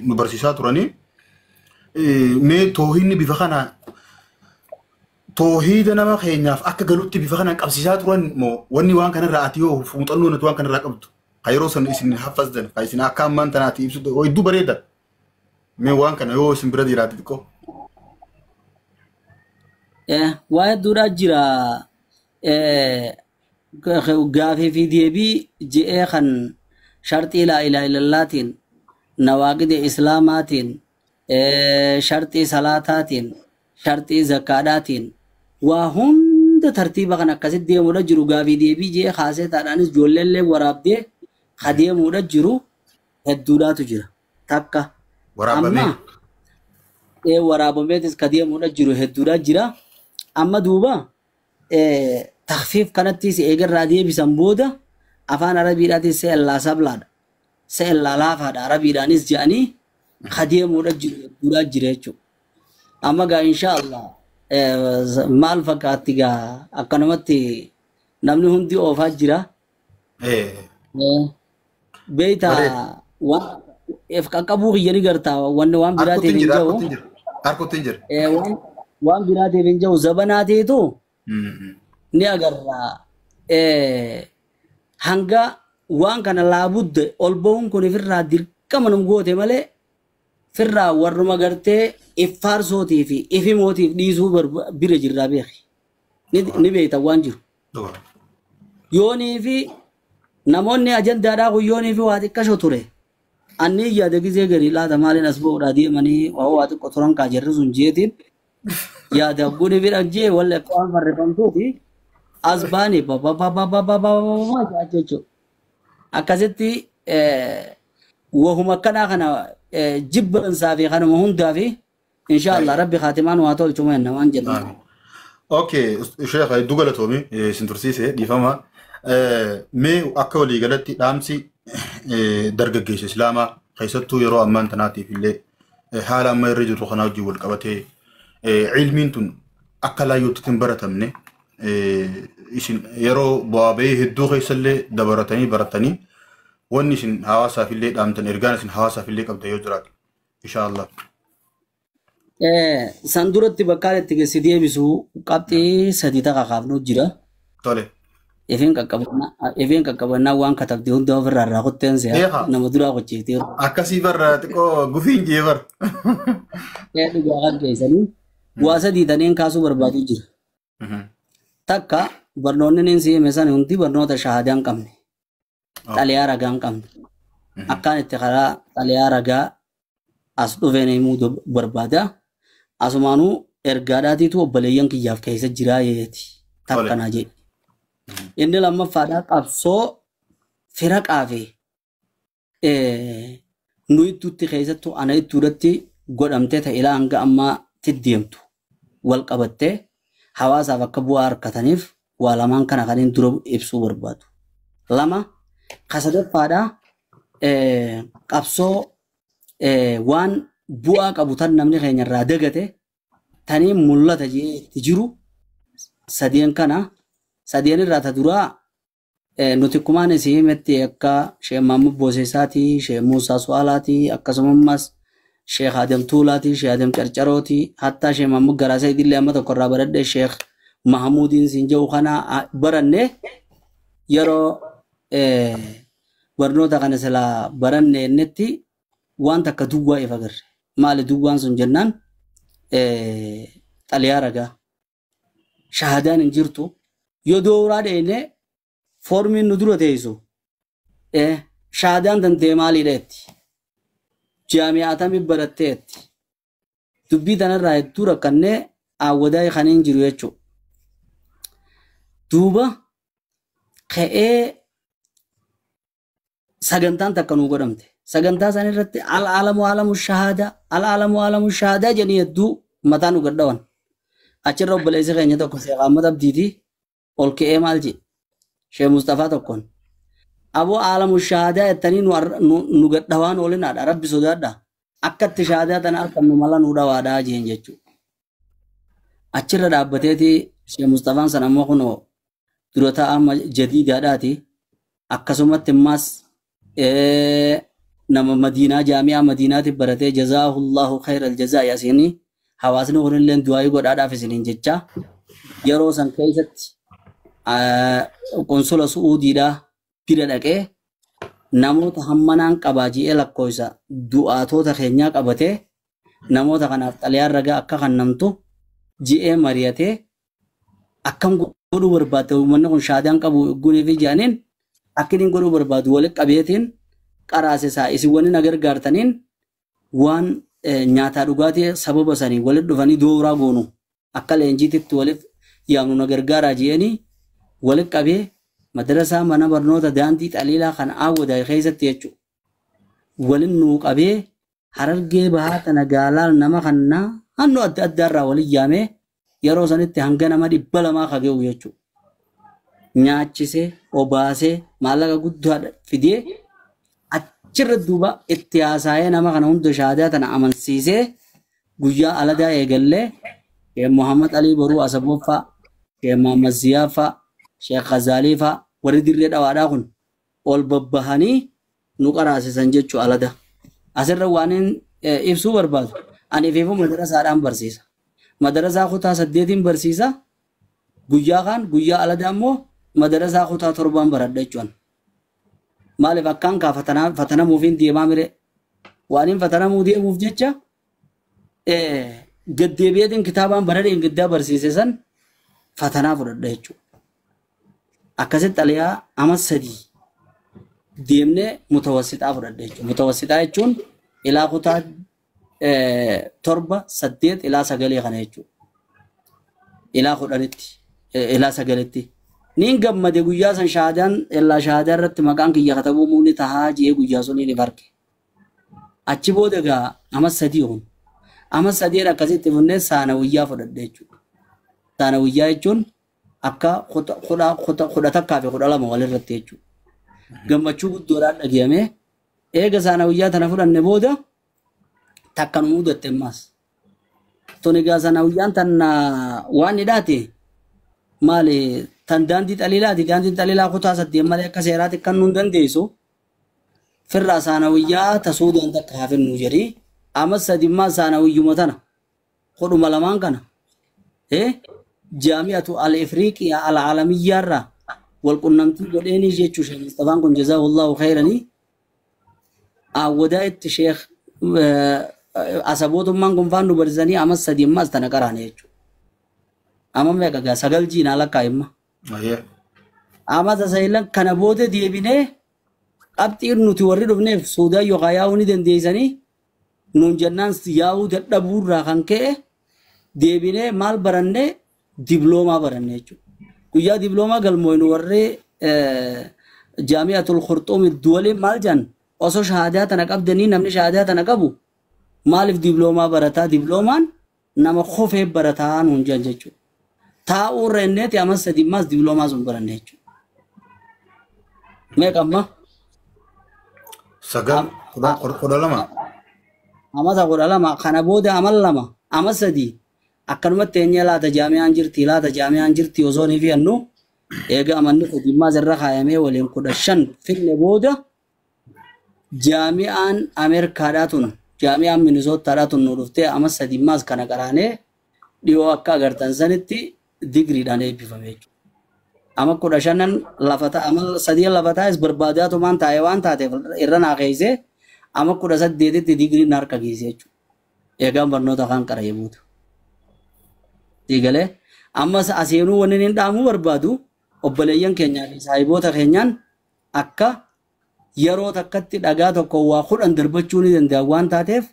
مبرسيسات راني مي توهيني بفخنا توحيد nama keenyaaf akka galutti bifa kanaan qabsiisaa turan moo wanni waan kanarraa ati yoo muuxannoo nuti waan kanarraa qabdu ka yeroo san isin haffazdan ka isin akka ammaan tanaati ibsu hedduu bareeda mee waan kana yoo isin bira jiraate xiqqoo. Waa hedduudhaa jira gaafii fi deebii je'ee kan sharxii laa ilaaha illallaatiin nawaaqida islaamaatiin sharxii salaataatiin sharxii zakkaadhaatiin waa hunda tartiiba kan akkasitti deemuudha jiru gaafii deebii jee kaasee taadhaanis ijoolleellee waraabdee ka deemuudha jiru hedduudhaatu jira takka. Waraabamee. Amma waraabameetis ka deemuudha jiru hedduudhaa jira. Amma duuba takfiif kanattis eegarraa deebisan booda afaan arabiidhaatis se'ellaa sablaadha. Se'ellaa laafaadha arabiidhaanis jedhanii ka deemuudha jiru hedduudhaa jira jechuudha. Amma gaa inshaallah maal fakkaatti gaa akkanumatti namni hundi oofaa jira. Beeyta waan if qaqqabuu kiyya ni gartaa wanni waan biraatiif hin jiru. Harkutti hin jira. Waan biraatiif hin jiru zabanaatiitu ni agarra. Hanga waan kana laabudde ol bahuun kun ifirraa dirqama nu goote malee firraa warruma gartee iffaarsootii fi ifimootiif dhiisuu bira jirraa beeki. Ni beekta waan jiru. Yoonii fi namoonni ajandaadhaa kun yoonii fi waa xiqqasho ture. Anni yaada gizee gari laata maaliin as ba'uudhaa deemanii waa xiqqo turan kaa jarri sun jeetiin yaada guni bira jee walli akka waan barreeffamtuuti as baanii babababababababaa jechuudha. Akkasitti wahuma akkanaa kana jibbansaa fi kanuma hundaa fi inshaallah rabbi khaatimaan waa tolchuma jenna waan jennu. Okay, sheekh hedduu galatoomi isin tursiise dhiifama. Mee akka waliigalatti dhaamsi dargaggeessa islaamaa keessattuu yeroo ammaan tanaatiif illee haala amma irra jirru kanaa wajjin wal qabatee ilmiin tun akka laayyootti hin baratamne isin yeroo bu'aa bahii hedduu keessallee dabaratanii baratanii wanni isin hawaasaaf illee dhaamtan ergaan isin hawaasaaf illee qabda yoo jiraate inshaallah. San duratti bakka itti geessi deebisu qabxii sadii taqa kaafnu jira. Tole. Ifeen qaqqabannaa waan katabde hunda ofirraa irraa kotteen se'a nama duraa qochiiftee. Akkasii barra xiqqoo gufiin jee bara. Dhugaa kan keessanii waa sadii taneen kaasuu barbaadu jira. Takka barnoonni niin si'ime san hundi barnoota shahaadaa hin qabne. Xaliyaa ragaa hin qabne. Akkaan itti karaa xaliyaa ragaa As dhufeen himuu barbaada. Asumaanuu ergaadhaatiitu obboleeyyan kiyyaaf keessa jiraa yeeti. Takkanaa jedhe. Inni lammaffaadhaa qabsoo firaqaa fi nu ittuutti keessattuu ana ittuudatti godhamtee ta'e hanga ammaatti deemtu wal qabattee hawaasaaf akka bu'aa harkataniif waa lamaan kana kan inni dura ibsuu barbaadu. Lama kasadaffaadhaa qabsoo waan bu'aa qabu tan namni keenya irraa dagate tanii mul'ata jee itti jiru sadeen kana sadeen irraa ta duraa nuti kumaan isii himetti akka Sheekh Mahmud Booseesaatii, Sheekh Muusaa Su'aalaatii, akkasumas Sheekh Adam Tuulaatii, Sheekh Adam Carcarootii, hattaa Sheekh Mahmud Garaasee illee amma tokko irraa baradhe Sheekh Mahamuudiin siin jedhu kana baranne yeroo barnoota kana silaa baranne innitti waan takka duwwaa if agarre. Maali duwwaan sun jennaan xaliyaa ragaa. Shahadaan hin jirtu. Yoo dooraa dheene foormiin nu dura teessu shahadaan tantee maaliidha jetti. Jaami'aatamii baratteetti. Dubbii tanarraa hedduu rakkannee awwadaa kan hin jiru jechuudha. Duuba ka'ee sagantaan takka nuu godhamte. Sagantaa san irratti al-aalamu aalamu shahaadaa al-aalamu aalamu shahaadaa jedhanii hedduu mataa nu gadhawan. Achirra obboleessi keenya tokko Sheekh Ahmad Abdiitii ol ka'ee maal jedhe? Sheekh Mustafaa tokkoon. Aboo aalamu shahaadaa jettanii nu gadhawaan oolinaadha. Rabbi sodaadha. Akka itti shahaadaa tana argannu mala nu dhawaadhaa jeen jechuudha. Achirra dhaabbateeti Sheekh Mustafaan sana ammoo kunoo dura taa'aa jadiidaadhaati. Akkasumatti immaas nama Madiinaa jaami'aa Madiinaatti baratee jazaahullahu khayral jazaa yaasiinii hawaasni kunillee du'aayii godhaadhaaf isiniin jecha yeroo san keessatti qonsula Su'uudiidhaa bira dhaqee namoota hammanaan qabaa ji'ee lakkoofsa du'aatota keenyaa qabatee namoota kanaaf xalayaan ragaa akka kennamtu ji'ee mari'atee akkam godhuu barbaadde uummanni kun shaadaan qabu gunii fi jedhaniin akka inni godhuu barbaadu walitti qabeetiin qaraasisaa isin wanni na gargaartaniin waan nyaataa dhugaatii sababa sanii walitti dhufanii dooraa goonu akka leenjiititti walitti yaamnu na gargaaraa jedhanii walitti qabee madarasaa mana barnoota daandii xaliilaa kan aawwadaa keessatti jechuudha. Waliin nuu qabee harargee bahaa tana gaalaa nama kannaa hannoo adda addaarraa waliin yaamee yeroo sanitti hanga nama 200 kage'u jechuudha. Nyaachisee obaasee maallaqa guddaa fidee achirra duuba itti haasa'ee nama kana hunda shaadaa tana amansiisee guyyaa aladaa eegallee Sheekh Muhammad Alii Boruu Asaboffaa, Sheekh Muhammad Ziyaafaa, Sheekh Ghazaalii faa warri dirree dhawaadhaa kun ol babbahanii nu qaraasisan jechuu alada. Asirra waan ibsuu barbaadu ani ifiifuu madarasaadhaan barsiisa. Madarasaa kutaa 8 barsiisa. Guyyaa kaan guyyaa aladaa immoo madarasaa kutaa 7 baradha jechuun. Maaliif akkaan kaa fatanamuuf hin deemaa mire waan hin fatanamuu deemuuf jecha gaddeebi'eetiin kitaabaan baradheen gaddaa barsiise san fatanaa fudhadha jechuudha. Akkasitti xalayaa ama 3 deemnee mutawassixaa fudhadha jechuudha. Mutawassixaa jechuun ilaa kutaa 7, 8 ilaa 9 kana jechuudha. Ilaa 10tti ilaa 9tti. Niin gammade guyyaa san shahaadaan illaa shahaadaa irratti maqaan kiyya katabuu muuni tahaa jee guyyaa sun ni farke. Achi booda egaa ama 3 kun. Ama 3 akkasitti funnee saanawiyyaa fudhadhe jechuudha. Saanawiyyaa jechuun akka 11 fi 12 walirratti jechuudha. Gammachuu guddoodhaan dhagiyamee eega saanawiyyaa tana fudhanne booda takka nu mudatte ammaas. Tun egaa saanawiyyaan tan waan hidhaate maali tan daandii xaliilaati daandiin xaliilaa kutaa 8 malee akka seeraatti kan nuun dandeessu firraa saanawiyyaa tasuudhaan takka hafinnu jedhii ama 3 saanawiyyuma tana 12 kana jaami'atu al-Ifriqiyaa al-Aalamiyyaarraa wal qunnamtii godheenii jechuu Sheekh Mustafaan kun jazaahullahu khayranii awwadaa itti Sheekh asabootummaan kun faan nu barsiisanii ama 3 ammas tana qaraane jechuudha. Amma meeqa gaa 9 jiinaa lakkaa'imma. Amma tasaayilan kana booda deebinee qabxiin nuti warri dhufneef Suudaan yookaan yaa'uu ni dandeessanii Nuun jennaan yaa'uu dadhabuurraa kan ka'e deebinee maal barannee dibloomaa baranne jechuudha. Guyyaa dibloomaa galmooynu warri jaami'atul Khurxuum Duwalii maal jedhan osoo shahaadaa tana qabdanii namni shahaadaa tana qabu maaliif dibloomaa barataa dibloomaan nama kofee barataa nuun jedhan jechuudha. Taa'uu irra inneeti amma sadimmaas dibloomaa sun baranne jechuudha. Meeqa amma? 9 12. Amata 12 kana booda amal 2 ama 3 akkanumatti eenyee laata jaami'aan jirti laata jaami'aan jirti osoo ni fi'annu eega amanni sadimmaas irra kaayamee waliin 15 finne booda jaami'aan Ameerikaadhaa tun jaami'aan Minisootaadhaa tun nu dhuftee ama sadimmaas kana qaraanee dhiyoo akka agartan sanitti digriidhaan eebbifame jechuudha. Ama 15 lafa ama 3 lafa taa'es barbaadaatumaan taa'ee waan taateef irra naa keeysee ama 18tti digriin harka geesse jechuudha. Eegaan barnoota kan qara'ee buutu. Digalee amma aseenuu wanni inni dhaamuu barbaadu obboleeyyan keenyaa fi saahiboota keenyaan akka yeroo takkatti dhagaa tokko waa 10 darbachuu ni danda'a waan taateef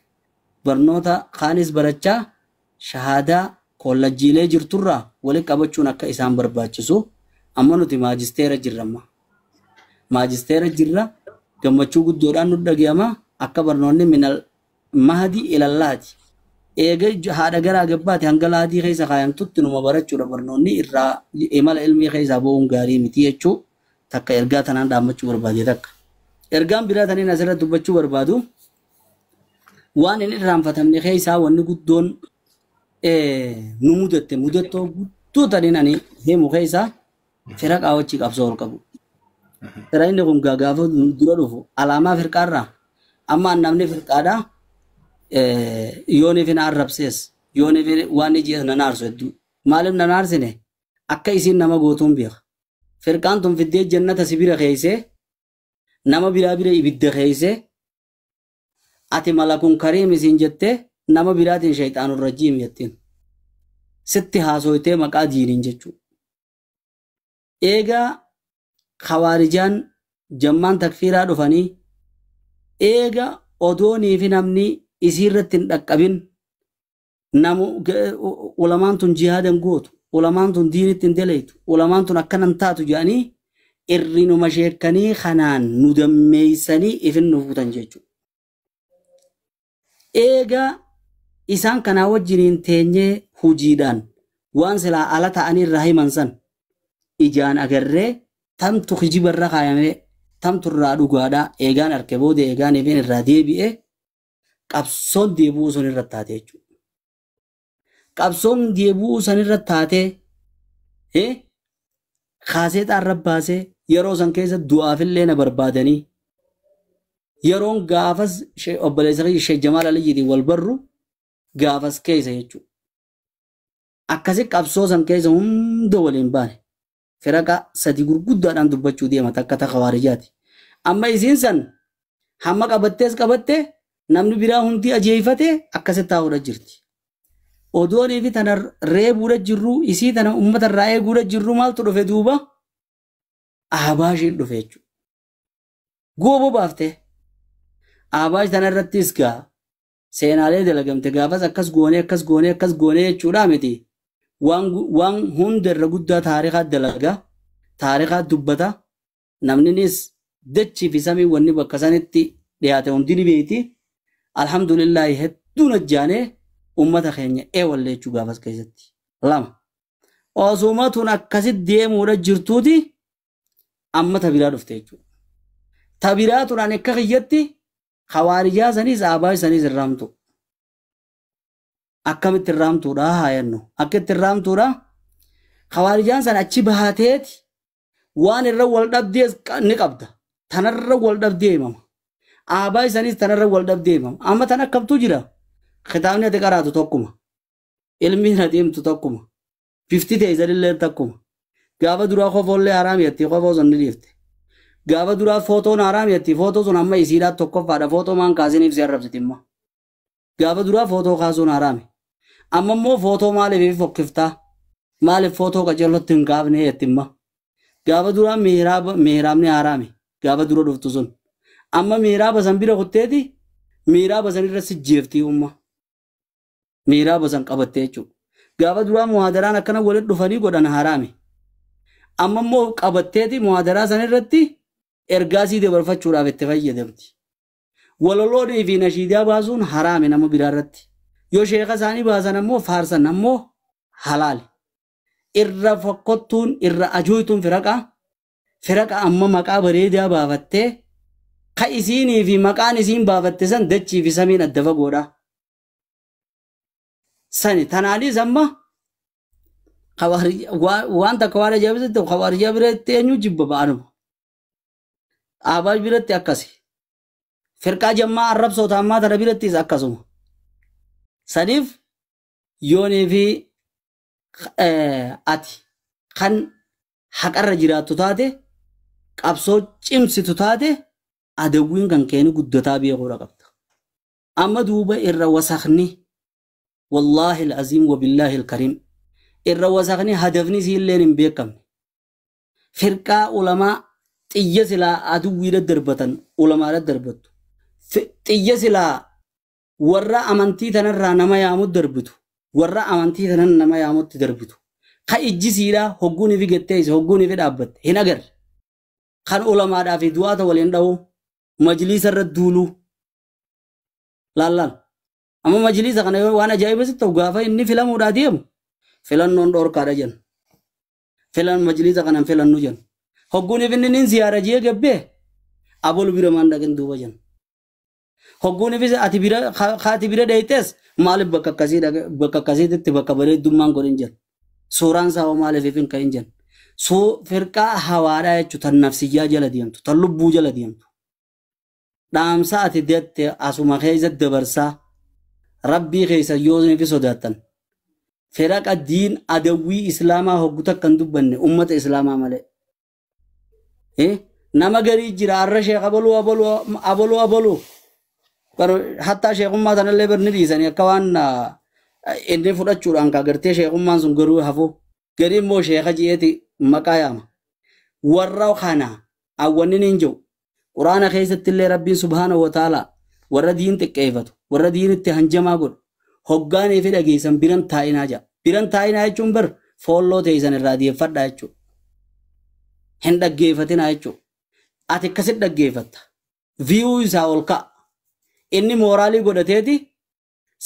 barnoota kaanis barachaa shahaadaa kollajjiilee jirturraa walitti qabachuun akka isaan barbaachisu amma nuti maajisteera jirra amma. Maajisteera jirra gammachuu guddoodhaan nu dhagayama akka barnoonni minal mahdi ilallaati. Eega haadha garaa gabbaati hanga laadii keessa kaayamtutti numa barachuudha barnoonni irraa imala ilmii keessaa bo'uun gaarii miti jechuu takka ergaa tanaan dhaammachuu barbaade takka. Ergaan biraa taniin asirratti dubbachuu barbaadu waan hin irraanfatamne keessaa wanni guddoon nu mudatte mudattoo guddoo taniin ani himu keessaa fira qaawwachii qabsoo ol qabu. Fira inni kun gaafa dura dhufu alaamaa firqaarraa amma namni firqaadhaa yooniif hin arrabsees yooniif waan iji nan aarsu hedduu maaliif nan aarsine akka isiin nama gootuun beeka. Firqaan tun fiddee jannata si bira keeysee nama biraa bira ibidda keeysee ati malakun kariim isiin jettee nama biraatiin shayxaanur rajiim jettiin sitti haasoytee maqaa diiniin jechuu. Eegaa khawaarijaan jammaan takfiiraa dhufanii eega odoonii fi namni isiirratti hin dhaqqabin namu ulamaan tun jihaadan gootu ulamaan tun diinitti hin daleeytu ulamaan tun akkanan taatu jedhanii irrinuma sheekanii kanaan nu dammeeysanii ifin nu fuutan jechuudha. Eega isaan kanaa wajjiniin teenyee hujiidhaan waan silaa ala ta'anii irraa himan san ijaan agarree tamtu kijiba irra kaayamee tamtu irraa dhugaadhaa eegaan arke booda eegaan ifin irraa deebi'ee qabsoon deebi'uu sun irra taate jechuudha. Qabsoon deebi'uu san irra taatee kaaseexaa irra baasee yeroo san keessa du'aafillee na barbaadanii yeroon gaafas obboleessa kiyya Sheekh Jamaal Aliyyiitiin wal barru gaafas keessa jechuudha. Akkasi qabsoo san keessa hunda waliin baane firaqa 3 gurguddaadhaan dubbachuu deema takka takka waarijaati. Amma isiin san hamma qabattees qabatte namni biraa hundi ajeeffate akkasitti taa'uudha jirti. Odoonii fi tana reebuudha jirru isii tana uummata irraa eeguudha jirru maaltu dhufe duuba Ahbaashiin dhufe jechuudha. Gooboo baaftee Ahbaash tana irrattis gaa seenaalee dalagamte gaafas akkas goonee akkas goonee akkas goonee jechuudha miti. Waan hunda irra guddaa taarikaa dalagaa taarikaa dubbata namninis dachii fi samii wanni bakka sanitti dhiyaate hundi ni beeyti. Alhamdulillahi hedduun ajjaanee uummata keenya eewallee jechuu gaafas keessatti. 2 osuma tun akkasitti deemuudha jirtuuti amma tabiraa dhufte jechuudha. Tabiraa tun ani akka kiyyatti khawaarijaa saniis Ahbaash saniis irraamtu. Akkamitti irraamtuudha haa jennu. Akkamitti irraamtuudha khawaarijaan san achi bahateeti waan irra wal dhabdees ni qabda. Tanarra wal dhabdee himama. Ahbaash saniis tanarra wal dhabdee himama. Amma tan akkamtu jira. Kitaabni ati qaraatu tokkuma. Ilmiin ati himtu tokkuma. Bifti teessanillee tokkuma. Gaafa duraa kofoollee haraam jetti kofoo sun ni dhiifte. Gaafa duraa footoon haraam jetti footoo sun amma isiidhaa tokkoffaadha footoo maan kaasiniif si arrabsiti immoo. Gaafa duraa footoo kaasuun haraami. Amma immoo footoo maaliif fokkiftaa? Maaliif footoo qajeellotti hin kaafne jetti immoo. Gaafa duraa miiraabni haraami. Gaafa dura dhuftu sun. Amma miiraaba san bira kutteeti Miiraa basan irra si jeeftii umma. Miiraa basan qabattee jechuudha. Gaafa duraa muhaadaraan akkana walitti dhufanii godhan haraami. Amma immoo qabatteeti muhaadaraa san irratti ergaasii dabarfachuudhaaf itti fayyadamti. Waloloonii fi nashiidaa baasuun haraami nama biraa irratti. Yoo sheeka isaanii baasan ammoo faarsan ammoo halaali. Irra fokkottuun irra ajooytuun firaqa. Firaqa amma maqaa bareedaa baafattee ka isiinii fi maqaan isiin baafatte san dachii fi samiin adda fagoodha. Sani tanaanis amma waan takka waan ajaa'ibsiisu khawaarijaa biratti eenyu jibba ba'anuma. Aabaa biratti akkasi. Firqaa jammaa arrabsoota ammaa tana birattis akkasuma. Saniif yoonii fi ati kan haqarra jiraattu taate qabsoo cimsitu taate adawwiin kan keeni guddataa beekuudha qabda. Amma duuba irra wasakni wallaahi al-aziim wabillaahi al-kariim irra wasakni hadafni siilleen hin beekamne. Firqaa ulamaa xiyya silaa aduwwiidha darbatan ulamaadha darbattu. Xiyya silaa warra amantii tanarraa nama yaamu darbitu. Warra amantii tanan nama yaamutti darbitu. Ka ijji siidhaa hogguun ifi getteesse hogguun ifi dhaabbatte hin agarre. Kan ulamaadhaa fi du'aata waliin dha'uu majliisa irra duuluu laallaan. Amma majliisa kana waan ajaa'iba sitti ta'u gaafa inni filamuudhaa deemu filannoon dhoorkaadha jenna. Filan majliisa kanan filannu jenna. Hogguun ifi inni ziyaara jee gabbee abol bira maan dhaqin duuba jenna. Hogguun ifi ati bira kaati bira dheeytes maaliif bakka akkasii bakka akkasiitti bakka bareeddummaan godhin jenna. Suuraan isaa hoo maaliif ifin ka'in jenna. Suu firqaa hawaadhaa jechuun tan nafsiyyaa jala deemtu tan lubbuu jala deemtu. Dhaamsa ati deette asuma keessa dabarsaa rabbii keessa yoo fi sodaattan. Firaqa diin adawwii islaamaa hoggu takka hin dubbanne ummata islaamaa malee. Nama garii jira arra sheekh abaluu abaluu abaluu abaluu. Hattaa sheekummaa tanallee barni dhiisanii akka waan inni fudhachuudhaan kaa gartee sheekummaan sun garuu hafu. Garii immoo sheeka ji'eeti maqaa yaama. Warra kana awwanni hin jiru. Quraana keessatti illee rabbiin subhaanahu wa ta'ala warra diin xiqqeeffatu warra diinitti hanjamaa godhu hoggaanii fi dhageessan biran taa'inaa jedha. Biran taa'inaa jechuun bar foolloo teessan irraa deeffadhaa jechuudha. Hin dhaggeeffatinaa jechuudha. Ati akkasit dhaggeeffatta. Viyuu isaa ol ka'a. Inni mooraalii godhateeti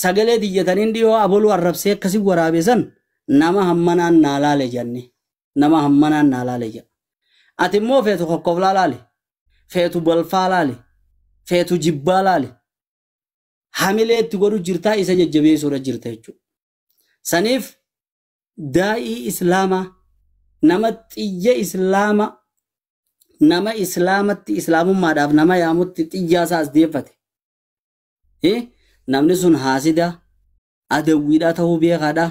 sagalee diyyataniin dhiyoo aboluu arrabsee akkasi waraabe san nama hammanaan naa laale jenne. Nama hammanaan naa laale jedha. Ati immoo feetu kokkoflaa laale. Feetu balfaa laale. Feetu jibbaa laale. Hamilee itti godhu jirtaa isa jajjabeessuudha jirta jechuudha. Saniif daa'ii islaamaa nama xiyya islaama nama islaamatti islaamummaadhaaf nama yaamutti xiyyaa isaas deeffate. Namni sun haasida adawwiidhaa ta'uu beekaadha.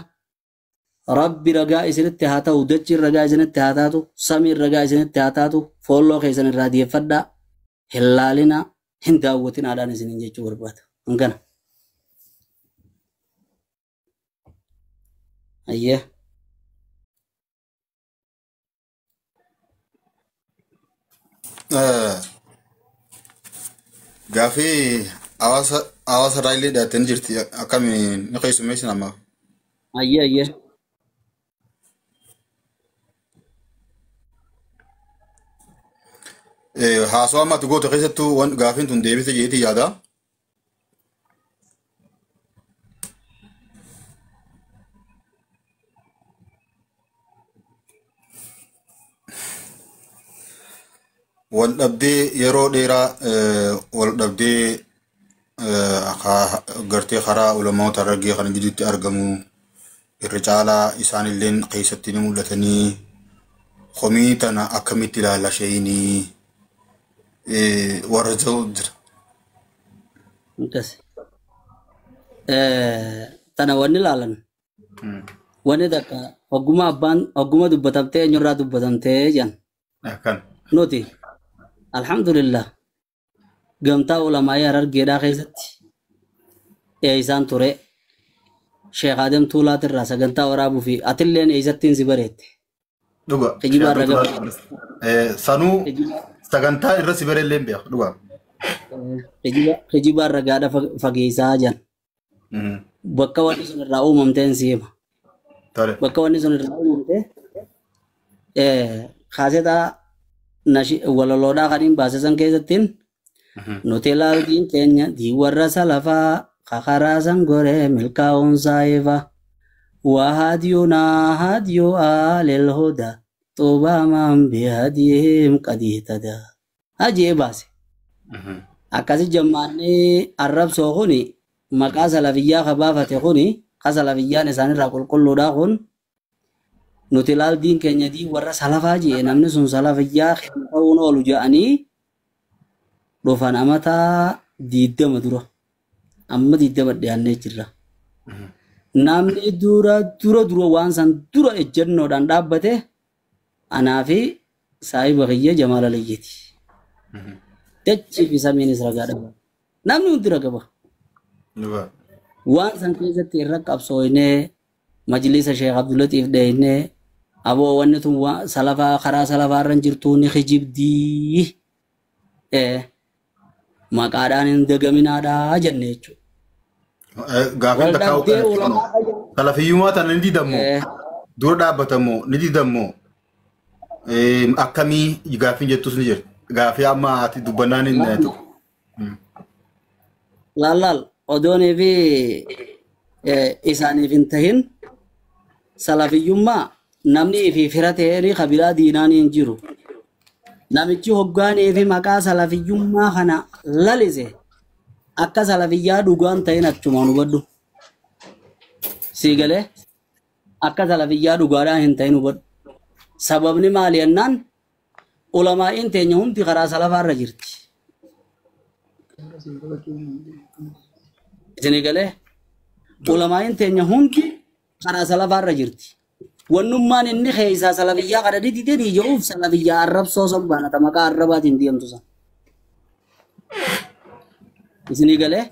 Rabbi ragaa isinitti haa ta'u, dachiin ragaa isinitti haa taatu, samiin ragaa isinitti haa taatu, foolloo keessan irraa deeffadhaa, hin laalinaa, hin daawwatinaadhaan isiniin jechuu barbaada. Hangana. Ayyee. Gaafii hawaasa irraa illee dhiyaattanii jirti. Akkamiin ni keessummeessin ammaaf? Ayyee ayyee. Haasawaa ammaatti goote keessattuu gaafiin tun deebite jeetii yaada. Wal dhabdee yeroo dheeraa wal dhabdee gartee karaa ulamoota Harargee kana gidduutti argamu irra caalaa isaanilleen keessatti ni mul'atanii komii tana akkamitti ilaalla sheeyinii warra jiru jira. Akkas. Tana wanni ilaalan. Wanni takka hogguma abbaan hogguma dubbatamtee eenyurraa dubbatamtee jedhan. Akkan. Nuti alhamdulillah gamtaa ulamaa'ii Harargeedhaa keessatti eeysaan ture. Sheekh Adam Tuulaatirraa sagantaa waraabuu fi atilleen eeysattiin si bareette. Dhuga. Kijibaa irra Sanuu sagantaa irra si bareellee hin beeku dhuga. Kijibaan ragaadha fageessaa jiran. Bakka wanni sun irraa uumamteen si hima. Bakka wanni sun irraa uumamte kaasetaa walaloodhaa kan hin baasisan keessattiin nuti laaltiin keenya diiwarra salafaa kakaraa san goree milkaa'uun saayifa wahaadiyuunaa haadiyuu aalel hudaa xuubaamaan bihadiyihim qadiitada hajee baase. Akkasi jammaannee arrabsoo kuni maqaa salafiyyaa ka baafate kuni ka salafiyyaan isaanirraa qulqulluudhaa kun nuti laaldiin keenya dii warra salafaa jee namni sun salafiyyaa ta'uun oolu jedhanii dhufan amataa 20 dura amma 20 dhiyaannee jirra. Namni dura dura dura waan san dura ejjennoodhaan dhaabbate anaa fi saahiba kiyya Jamaal Aliyyiiti. Dachii fi samiinis ragaa dhaba. Namni hundi raga baha. Waan san keessatti irra qabsooynee majlisa Sheekh Abdulatiif dheeynee aboo wanni tun salafaa karaa salafaa irra jirtuu ni kijibdii. Maqaadhaan hin dagaminaadhaa jenne jechuudha. Gaafin takkaa salafiyyummaa tana ni didammoo dura dhaabbatamoo ni didammoo akkamii gaafin jettus ni jirti. Gaafii amma ati dubbannaan hin tokko. Laal odoonii fi isaaniif hin tahin salafiyyummaa namni fi fira ta'ee kabiraa diinaan hin jiru. Namichi hoggaanii fi maqaa salafiyyummaa kana lalise akka salafiyyaa dhugaan ta'in achumaan hubadhu. Sii galee akka salafiyyaa dhugaadhaan hin ta'in hubadhu. Sababni maali jennaan ulamaa'iin teenya hundi karaa salafaarra jirti. Isinii galee ulamaa'iin teenya hundi karaa salafaarra jirti. Wannummaan inni keessaa salafiyyaa kana didee jedhuuf salafiyyaa arrabsoo san baanata maqaa arrabaatiin deemtu san. Isinii galee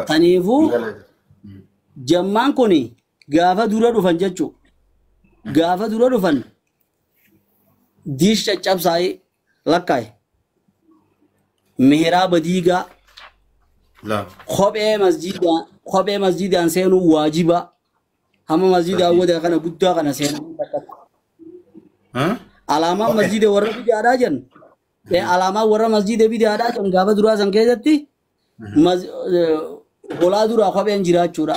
kaniifuu jammaan kun gaafa dura dhufan jechuudha. Gaafa dura dhufan diish caccabsaa'ee lakkaa'e mihiraa badiigaa kophee masjiidaan seenuu waajiba hamma masjiida hawwata kana guddaa kana seenuu takkata. Alaamaan masjiida warra bidaadhaa jennu alaamaan warra masjiida bidaadhaa jennu gaafa duraa san keessatti holaa duraa kopheen jiraachuudha.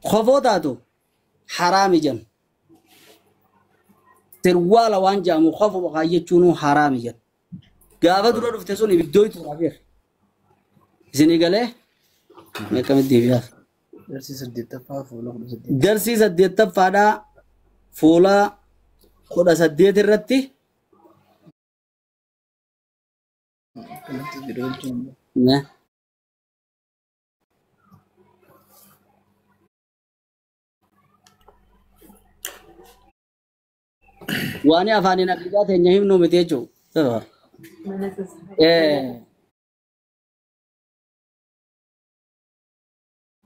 Kofoo taatu haraami jennu. Sirwaala waan jedhamu kofuma kaayyachuun haraami jennu. Gaafa dura dhufte sun ibiddoo itti raafeera. Isinii galee meeqamitti deebi'aaf? Darsii 8ffaadhaa fuula 18 irratti waan afaaniin aqiidaa teenya himnu miti jechuudha.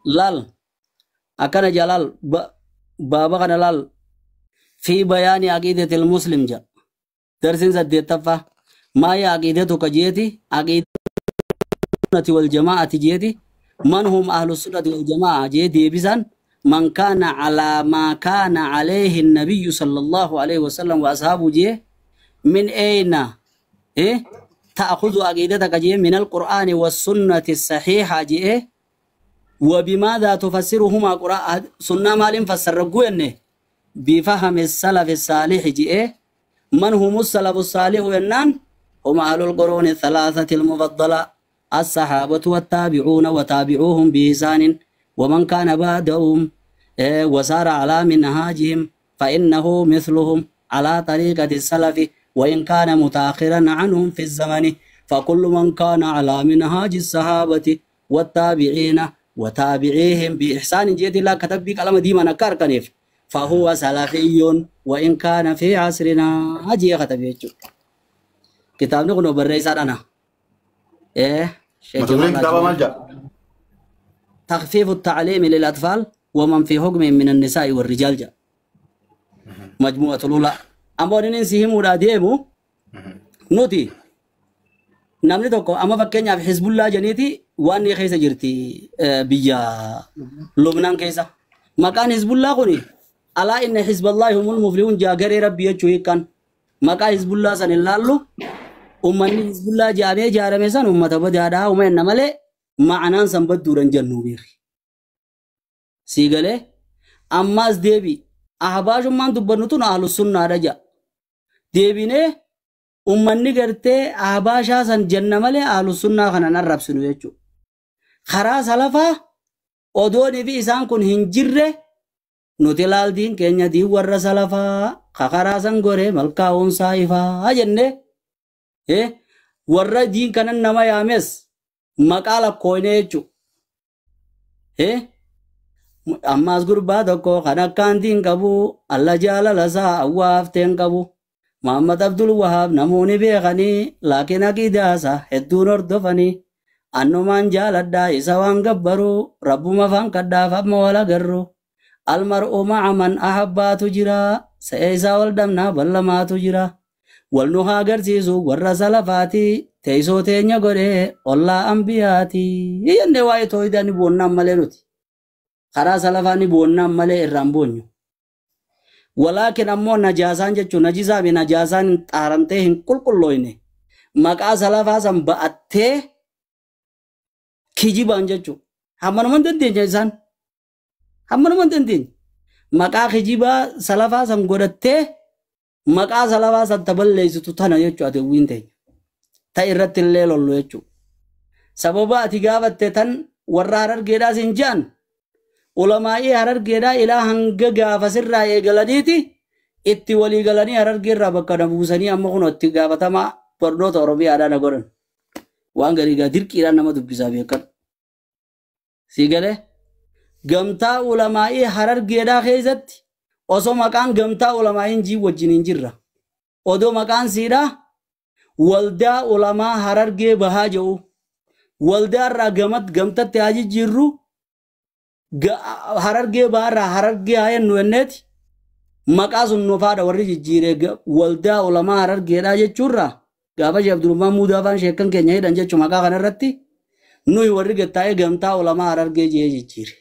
Laal akkana jalaal baaba kana laal fi bayaani aqiidatil muslim jedha. Darsiin 8ffaa maaya aqiidatu ka jeeti aqiidati wal jamaa'ati jeeti man hum ahlu sunnati wal jamaa'a jee deebisan من كان على ما كان عليه النبي صلى الله عليه وسلم وأصحابه جيه من أين إيه تأخذ عقيدتك جيه من القرآن والسنة الصحيحة جيه وبماذا تفسرهما قرآن سنة مال فسرقوا بفهم السلف الصالح جيه من هم السلف الصالح ينان هم أهل القرون الثلاثة المفضلة الصحابة والتابعون وتابعوهم بإحسان ومن كان بعدهم وسار على منهاجهم فإنه مثلهم على طريقة السلف وإن كان متأخرا عنهم في الزمن فكل من كان على منهاج الصحابة والتابعين وتابعيهم بإحسان جيد الله كتب بك على مدينة نكار كنيف فهو سلفي وإن كان في عصرنا هجي كتب يجو كتاب نقول برئيس أنا إيه شيخ تخفيف التعليم للأطفال ومن في حكم من النساء والرجال جاء مجموعة الأولى أما ننسيهم وراديمو نوتي Namni tokko amma fakkeenyaaf Hizbullaa jeniiti waan ni keessa jirti biyya Lubnaan keessa. Maqaan Hizbullaa kuni alaa inna Hizballaahi humul muflihun jaa garee rabbii jechuu hiikkan. Maqaa Hizbullaa san hin laallu ummanni Hizbullaa jaamee ijaarame san ummata badaadhaa uma enna malee ma'anaan san badduudhan jennu beeki. Sii galee ammaas deebi ahbaashummaan dubbannu tun ahlus sunnaadha ja'a. Deebinee ummanni gartee ahbaashaa san jenna malee ahlus sunnaa kana arrabsinu jechuudha. Karaa salafaa odoonii fi isaan kun hin jirre nuti laaldiin keenya diin warra salafaa karaa san goree malkaa'uunsaa ifaa jenne warra diin kanan nama yaames maqaa lakkooyne jechuudha. Ammaas gurbaa tokko kan akkaan diin qabu alla jaalala isaa awwaafteen qabu. Muhammad Abdul Wahab namoonni beekanii laakiin aqiidaa hedduun hordofanii annumaan jaaladhaa isa waan gabbaru rabbuma afaan kadhaaf amma wal agarru almar'u ma'a man ahabbaatu jira se'ee isaa wal dhabnaa ballamaatu jira wal nu haa agarsiisu warra salafaati teessoo teenya godhee ollaa ambiyaati jennee waa'ee tooyidaa ni boonnaan malee nuti karaa salafaa ni boonnaan malee irraan boonyu. Walaakin ammoo najaasaan jechuun najisaa fi najaasaan hin xaaramtee hin qulqulloofne maqaa salafaa san ba'attee kijibaan jechuudha. Hammanuma hin dandeenye isaan. Hammanuma hin dandeenye. Maqaa kijibaa salafaa san godhattee maqaa salafaa san taballeessitu tana jechuudha ati hawwiin teenya. Ta irratti illee lollu jechuudha. Sababa ati gaafatte tan warra harargeedhaas hin je'an. Ulamaa'ii harargeedhaa ilaa hanga gaafa sirraa eegalaniiti itti walii galanii harargeerraa bakka na buusanii amma kun itti gaafatamaa barnoota Oromiyaadhaa na godhan. Waan garii gaa dirqiidhaan nama dubbisaa beekan. Sii galee gamtaa ulamaa'ii harargeedhaa keessatti osoo maqaan gamtaa ulamaa'iin jii wajjin hin jirra. Odoo maqaan siidhaa waldaa ulamaa harargee bahaa jedhu waldaarraa gamtatti haa jijjiirru. Harargee baharraa harargee haa jennu jenneeti maqaa sun nufaadha warri jijjiiree waldaa ulamaa harargeedhaa jechuurraa gaafa Sheekh Abdurrahmaan Muudaa afaan sheekkan keenya jedhan jechuun maqaa kanarratti nuyi warri gattaa'ee gamtaa ulamaa harargee jee jijjiire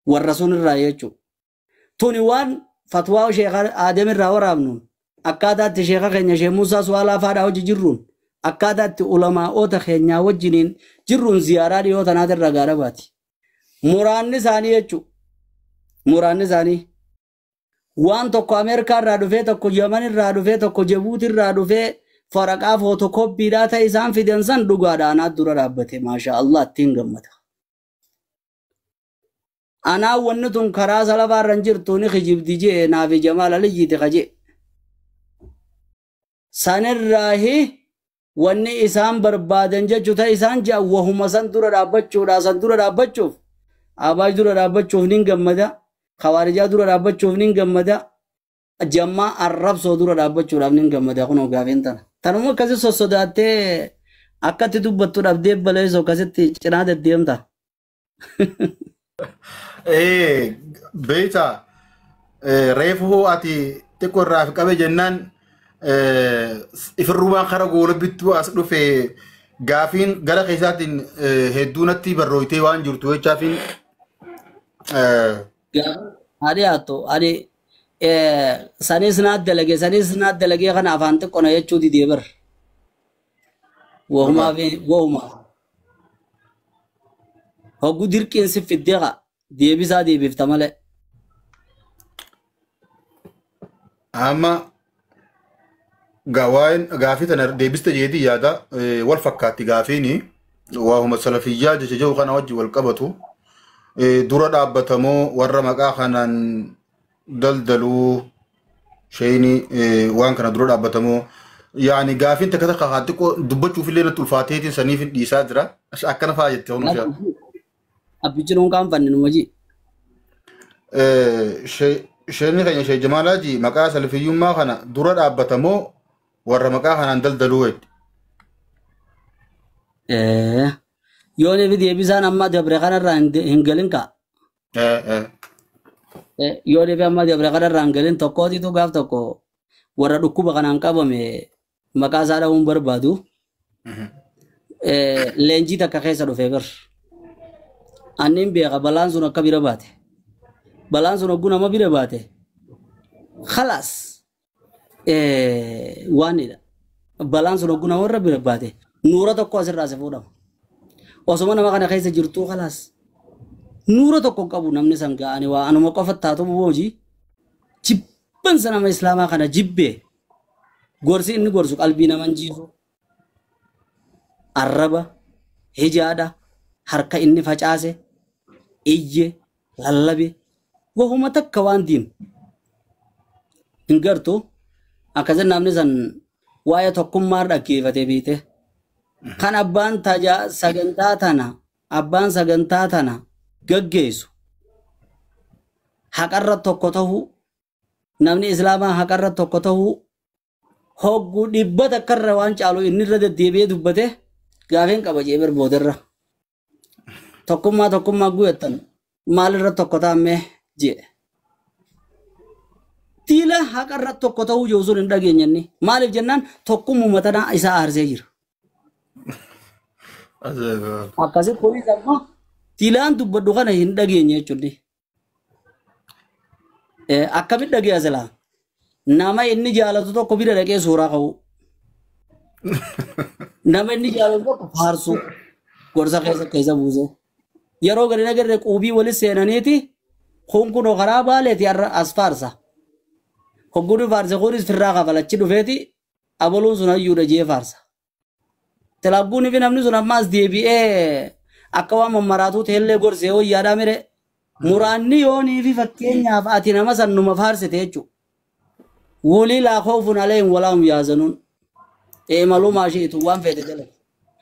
warra sun irraa jechuudha. Tuni waan fatwaa Sheekh Aadam irraa waraabnuun akkaataa itti sheekha keenya Sheekh Muusaa Suwaalaa faadhaa hojii jirruun akkaataa itti ulamaa'oota keenyaa wajjiniin jirruun ziyaaraa dhiyoo tanaatirra gaara baati. Muraanni isaanii jechuudha. Muraanni isaanii waan tokko Ameerikaa irraa dhufee tokko Yaman irraa dhufee tokko Jabuuti irraa dhufee faraqaa footokoppiidhaa ta'e isaan fidan san dhugaadha anaa dura dhaabbate maasha Allah ittiin gammada. Anaa wanni tun karaa salafaa irra hin jirtu ni kijibdi jee naafi Jamaal Aliyyiiti kajee. Sanirraahi wanni isaan barbaadan jechuu ta'e isaan je'a wahuma san dura dhaabbachuudha san dura dhaabbachuuf. Abaaj dura dhaabbachuuf nin gammada. Khawaarijaa dura dhaabbachuuf nin gammada. Jammaa arrabsoo dura dhaabbachuudhaaf nin gammada kunoo gaafiin tana. Tanuma akkasi sossodaattee akkatti dubbattu dhabdee baleessoo akkasitti cinaa deddeemta. Beeyta reefu ati xiqqoo irraa fi qabe jennaan ifirrumaan kara goolabittuu as dhufe gaafiin gara keessaatiin hedduu natti barrooytee waan jirtu jechaafin Ani hatto ani sanis naat dalagee kana afaan xiqqoona jechuu didee bar. Wahumaa fi wahumaa. Hogguu dirqiin si fiddee haa deebisaa deebifta malee. Amma gaafii tana deebiste jeetii yaada wal fakkaatti gaafiini waahuma salafiyyaa jecha jiru kana wajji wal qabatu dura dhaabbatamoo warra maqaa kanaan daldaluu sheeyini waan kana dura dhaabbatamoo yaani gaafiin takka takka haa xiqqoo dubbachuuf illee natti ulfaateetiin saniif hin dhiisaa jira akkana fa'aa jette honuuf yaada. Abbichi nuun qaanfanne nu wajji. Sheeyini keenya Sheekh Jamaalaaji maqaa salafiyyummaa kana dura dhaabbatamoo warra maqaa kanaan daldaluu jetti. Yoo inni deebisaan amma dabre kanarraa hin galin ka'a. Yoo deebi amma dabre kanarraa hin galin tokkootitu gaaf tokko warra dhukkuba kanaan qabame maqaa isaa dhahuun barbaadu. Leenjii takka keessa dhufee bar. Annin beeka balaan sun akka bira baate. Balaan sun hogguu nama bira baate. Khalaas waanidha. Balaan sun hogguu nama irra bira baate. Nuura tokko asirraa si fuudhama. Osoma nama kana keessa jirtuu khalaas. Nuura tokko qabu namni san ga'anii waa anuma qofa taatu boojii. Jibbansa nama islaamaa kana jibbee gorsi inni gorsu qalbii nama hin jiisu. Arraba, hijaadha, harka inni facaase, iyye, lallabe, wahuma takka waan diinu. Hin gartu akkasin namni san waa'ee tokkummaa dhaggeeffatee beekte. Kan abbaan sagantaa tana abbaan sagantaa tana gaggeessu haqarra tokko ta'uu namni islaamaa haqarra tokko ta'uu hogguu dhibba takkarra waan caalu inni irra deddeebi'ee dubbate gaafeen qaba jee bir boodarra. Tokkummaa tokkummaa guyyattan maalirra tokko ta'ammee jee. Tiila haqarra tokko ta'uu jiru sun hin dhageenyanni. Maaliif jennaan tokkummuma tana isaa aarsee jira. Akkasii kunis ammoo tiilaan dubbadhu kana hin dhageenye jechuudha. Akkamitti dhageenya silaa? Nama inni jaalatu tokko bira dhaqee suuraa ka'u. Nama inni jaalatu tokko faarsu. Gorsa keessa keessa buuse. Yeroo gadi nagarre quubii walis seenaniiti kun kunoo karaa baaleeti har'a as faarsa. Hogguun faarse kunis firraa kafalachi dhufeeti abaluun sun hayyuudha jee faarsa. Talaagguun fi namni sun ammaas deebi'ee akka waan mammaraatuu ta'ellee gorsee wayyaadhaa mire. Muraanni yoonii fi fakkeenyaaf ati nama san numa faarsite jechuudha. Wulii laa khawfun alayhim walaa hum yahzanuun. Eemaluu maashiitu waan feete jala.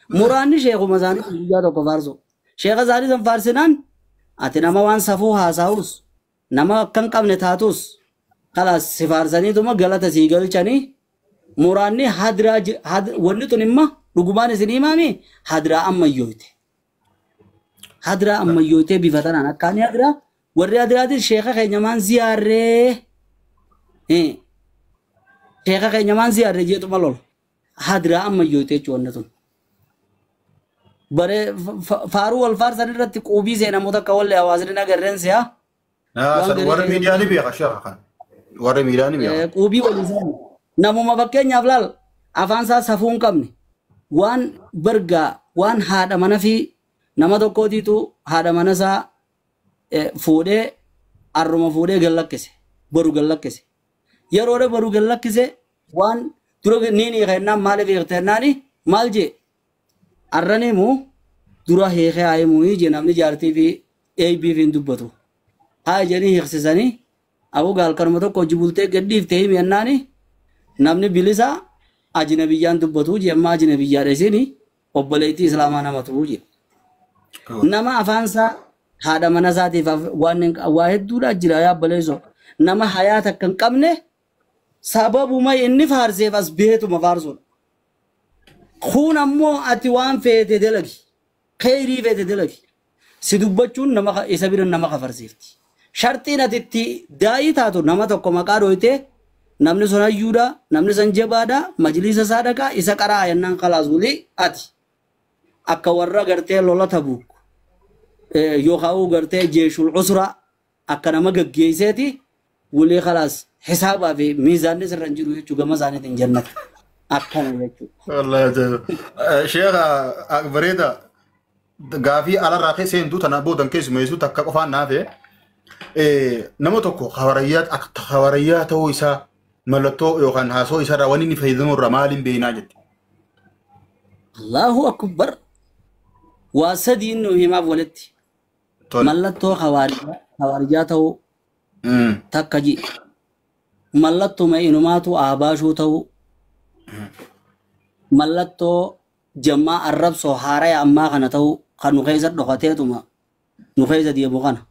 Muraanni sheekuma isaanii guyyaa tokko faarsu. Sheeka isaanii san faarsinaan ati nama waan safuu haasa'us nama akka hin qabne taatus kalaas si faarsaniituma galata sii galchanii muraanni hadiraa wanni tun imma dhugumaan isin himaami hadiraa ammayyooyte. Hadiraa ammayyooytee bifa tanaan akkaanii hadiraa warri hadiraatis sheeka keenya maan ziyaarree sheeka keenya maan ziyaarree jeetuma lola. Hadiraa ammayyooyte jechuun wanni tun. Bare faaruu wal faarsan irratti quubii seenamoota akka wallee hawaasni nagarreen si'a. Warri miidiyaa ni beeka sheeka kana. Warri miidiyaa ni beeka. Quubii walii seenu. Namuma fakkeenyaaf laal afaan isaa safuu hin qabne waan bargaa waan haadha mana fi nama tokkootiitu haadha mana isaa fuudhee arruma fuudhee gallakkise boru gallakkise. Yeroo boru gallakkise waan dura niin hiikennaan maaliif hiiktennaani maal jee arraniimu dura hiikee haayimuu jee namni jaartii fi eebbii fi hin dubbatu. Haa jedhanii hiiksisanii abuu gaalkanuma tokko hojii bultee gadhiiftee himi jennaani namni bilisa ajinabiyyaan dubbatu jee amma ajinabiyyaadha isin obboleettii islaamaa namatu jee. Nama afaansaa haadha mana isaatiif waan waa hedduudha jira yaabboleessoo nama hayaata akka hin qabne sababuma inni faarseef as beetuma faarsuudha. Kun ammoo ati waan feete dalagi kheyrii feete dalagi si dubbachuun nama isa bira nama kafarsiifti. Shartiin ati itti daa'ii taatu nama tokko maqaa dhooytee namni sun hayyuudha namni sun jabaadha majliisa isaa dhaqaa isa qaraa jennaan khalaas wulii ati akka warra gartee lola Tabuuk yookaan gartee jeeshul usraa akka nama gaggeesseeti wulii khalaas hisaabaa fi miizaanni sirra hin jiru jechuu gama isaaniitiin jannata akkana jechuudha. Wallahi sheekha bareeda gaafii alarraa seentuu tana boodan keessumeessuu takka qofaan naafe nama tokko hawarayyaa ta'uu isaa mallattoo yookaan haasoo isaarraa waan inni fayyadamu irraa maaliin beeknaa jette. Allahu akbar waa sadiin nu himaaf walitti. Mallattoo hawaarijaa ta'uu takka ji mallattoo inumaatu aabaashuu ta'uu mallattoo jammaa arrabsoo haaraya ammaa kana ta'uu kan nu keessa dhokateetuma nu keessa deemu kana.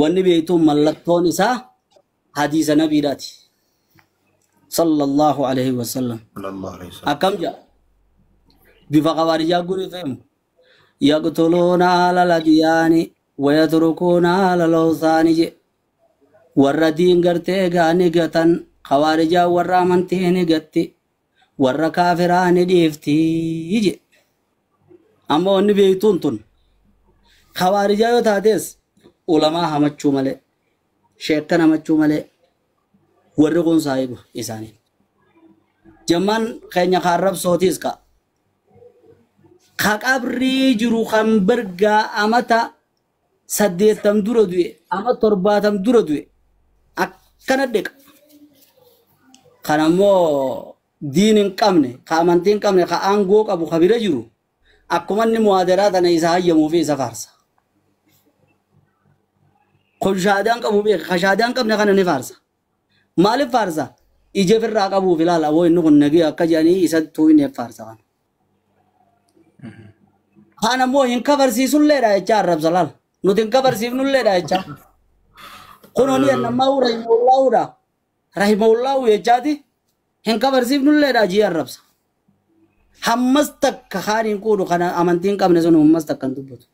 Wanni beektuun mallattoon isaa hadiisa nabiidhaati. Sallallahu alaihi wasallam. Akkam jedha bifa khawaarijaa gurii fe'emu. Yaqtuluuna alal adyaani wayatrukuuna alal awsaani je warra diin gartee gaani gatan khawaarijaa warra amantii ni gatti Warra kaafiraa ni dhiiftii je. Amma wanni beektuun tun khawaarijaa yoo taates ulamaa hamachuu malee sheekkan hamachuu malee warri kun saahiba isaanii. Jammaan keenya kaarrabsootis ka. Ka qabrii jiru kan bargaa amata 80 dura du'e ama 70 dura du'e akkana dhiqa. Kan ammoo diin hin qabne ka amantii hin qabne ka aangoo qabu ka bira jiru akkuma inni muwaadaraa tana isa hayyamuu fi isa faarsa. Kun shaadaan qabu beeka ka shaadaan qabne kana ni faarsa. Maaliif faarsa? Ija ofirraa qabuuf ilaala woo inni kun nagee akka jedhanii isa tuu'inneef faarsa kana. Kaan ammoo hin kafarsiisulleedha jecha arrabsa laal. Nuti hin kafarsiifnulleedha jecha. Kun honi annammaa rahimahullaahudha. Rahimahullaahu jechaati hin kafarsiifnulleedha jii arrabsa. Hammas takka kaan hin quudhu kana amantii hin qabne sun hammas takka hin dubbatu.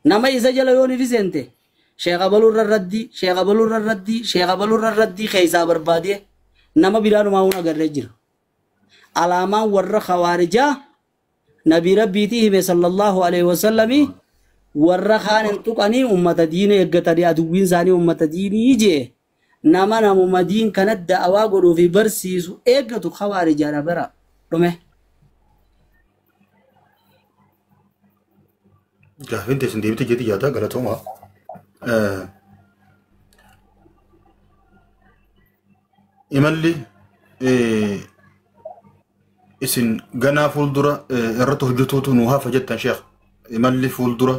Nama isa jala yoo ni fiseente sheekha balurra raddii sheekha balurra raddii sheekha balurra raddii keessaa barbaadee nama biraanumaa hun agarree jira. Alaamaan warra khawaarijaa nabii rabbiitii hime sallallahu alaihi wasallami warra kaan hin tuqanii ummata diina eeggatanii aduwwiin isaanii ummata diinii jee nama namuma diin kana da'awaa godhuu fi barsiisu eeggatu khawaarijaadha bara dhume. Gaaffiin teessin deebite jeeti yaada galatooma. Imalli isin ganaa fuuldura irratti hojjetuutu nu hafa jettan sheekh. Imalli fuuldura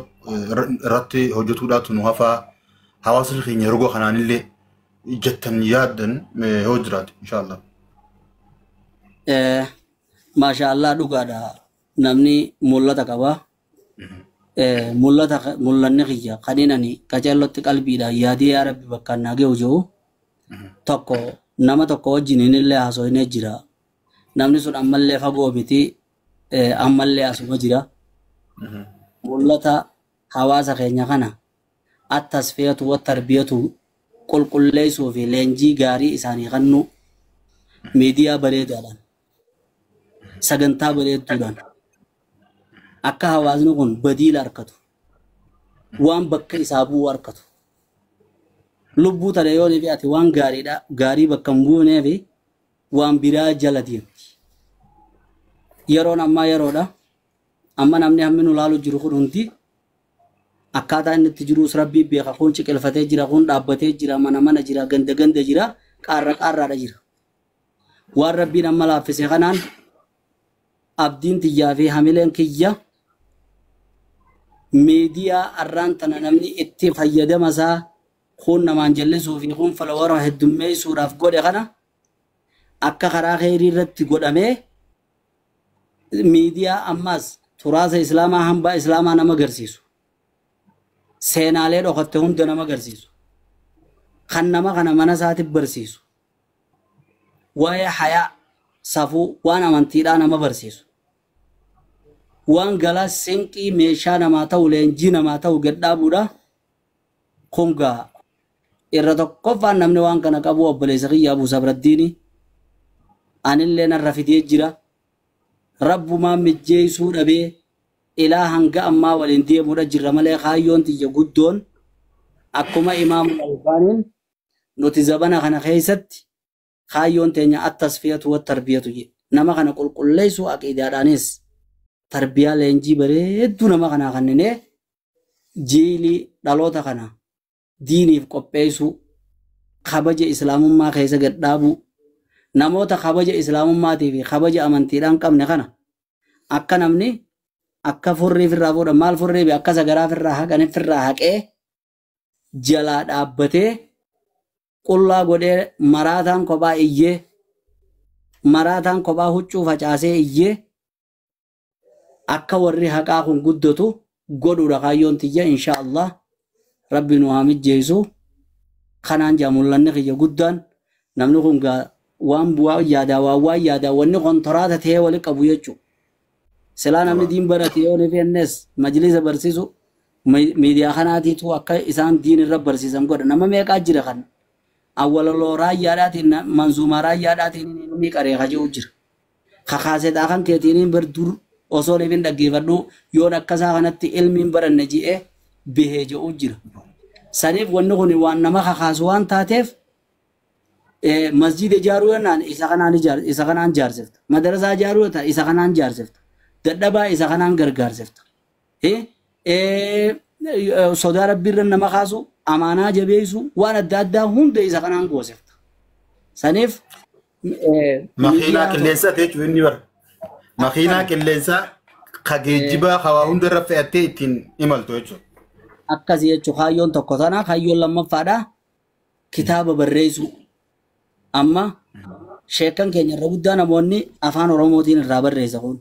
irratti hojjetuudhaatu nu hafa hawaasni keenya yeroo kanaanillee jettan yaaddan yoo jiraate inshaallah. Maasha Allah dhugaadha namni mul'ata qaba. Mul'ata mul'anni kiyya kan ani qaceellotti qalbiidhaan yaadee yaa rabbi bakka naa ga'u jiru tokko nama tokko wajjin illee haasofnee jira. Namni sun ammallee fagoo miti ammallee asuma jira. Mul'ata hawaasa keenya kana attasfiyatu wa tarbiyatu qulqulleessuu fi leenjii gaarii isaanii kennu miidiyaa bareedaadhaan sagantaa bareedduudhaan akka hawaasni kun badiila harkatu waan bakka isaa bu'u harkatu lubbuu tana yoo ni ati waan gaariidha gaarii bakka hin buunee fi waan biraa jala deemti. Yeroon ammaa yeroodha. Amma namni hammi nu laalu jiru kun hundi akkaataa inni itti jirus rabbii beeka kun ciqilfatee jira kun dhaabbatee jira mana mana jira ganda ganda jira qaarra qaarraadha jira. Waan rabbiin amma laaffise kanaan abdiin tiyyaa fi hamileen kiyya miidiyaa arraan tana namni itti fayyadama isaa kun namaan jallisuu fi kun falawara heddummeessuudhaaf godhe kana akka karaa kheyrii irratti godhamee miidiyaa ammaas turaasa islaamaa hambaa islaamaa nama agarsiisu seenaalee dhokatte hunda nama agarsiisu kan nama kana mana isaatiif barsiisu waa'ee hayaa safuu waan amantiidhaa nama barsiisu waan galaa sinqii meeshaa namaa ta'u leenjii namaa ta'u gadhaabuudha. Kun gaa irra tokkoffaan namni waan kana qabu obboleessa kiyya Abuu Sabraddiini anillee narra fidee jira. Rabbumaan mijjeessuu dhabee ilaa hanga ammaa waliin deemuudha jirra malee kaayyoon tiyya guddoon akkuma Imaamul Albaaniin nuti zabana kana keessatti kaayyoon teenya attasfiyatu wa tarbiyatu jedhe. Nama kana qulqulleessuu aqiidaadhaanis tarbiyaa leenjii bareedduu nama kanaa kenninee jiilii dhaloota kana diiniif qopheessuu kabaja islaamummaa keessa gad dhaabuu namoota kabaja islaamummaatii fi kabaja amantiidhaan qabne kana akka namni akka furrii firraa fuudhan maal furrii fi akka sagaraa firraa haqan firraa haqee jalaa dhaabbatee qullaa godhee maraataan kophaa iyyee maraataan kophaa huccuu facaasee iyyee akka warri haqaa kun guddatu godhuudha kaayyoon tiyya insha Allah rabbi nu haa mijjeessu. Kanaan jaa mul'anni kiyya guddaan namni kun waan bu'aa yaadaa waan waan yaadaa wanni kontoraata ta'ee wali qabu jechuudha. Silaa namni diin barate yoo ni fennes majlisa barsiisu miidiyaa kanaatiitu akka isaan diin irra barsiisan godha. Nama meeqaa jira kan awwalaloo raayyaadhaatiin manzuumaa raayyaadhaatiin inni qaree kaja'u jira. Kakaaseedhaa kan keetiin bar dur osoo hin dhaggeeffadhu yoon akkasaa kanatti ilmiin baranne ji'ee bihee jedhu jira. Saniif wanni kun waan nama kakaasu waan taateef masjida ijaaruu jennaan isa kanaan isa kanaan ijaarsifta. Madarasaa ijaaruu jennaan isa kanaan ijaarsifta. Dadhabaa isa kanaan gargaarsifta. Sodaa rabbiirra nama kaasu, amaanaa jabeessu, waan adda addaa hunda isa kanaan goosifta. Saniif Makiinaa qilleensaa jechuun inni bara. Makiinaa qilleensaa ka geejjibaa hawaa hunda irra fe'attee ittiin imaltu jechuudha. Akkasii jechuun kaayyoon tokko tana, kaayyoon lammaffaadha. Kitaaba barreessuu. Amma sheekan keenya irra guddaa namoonni afaan Oromootiin irraa barreessa kun.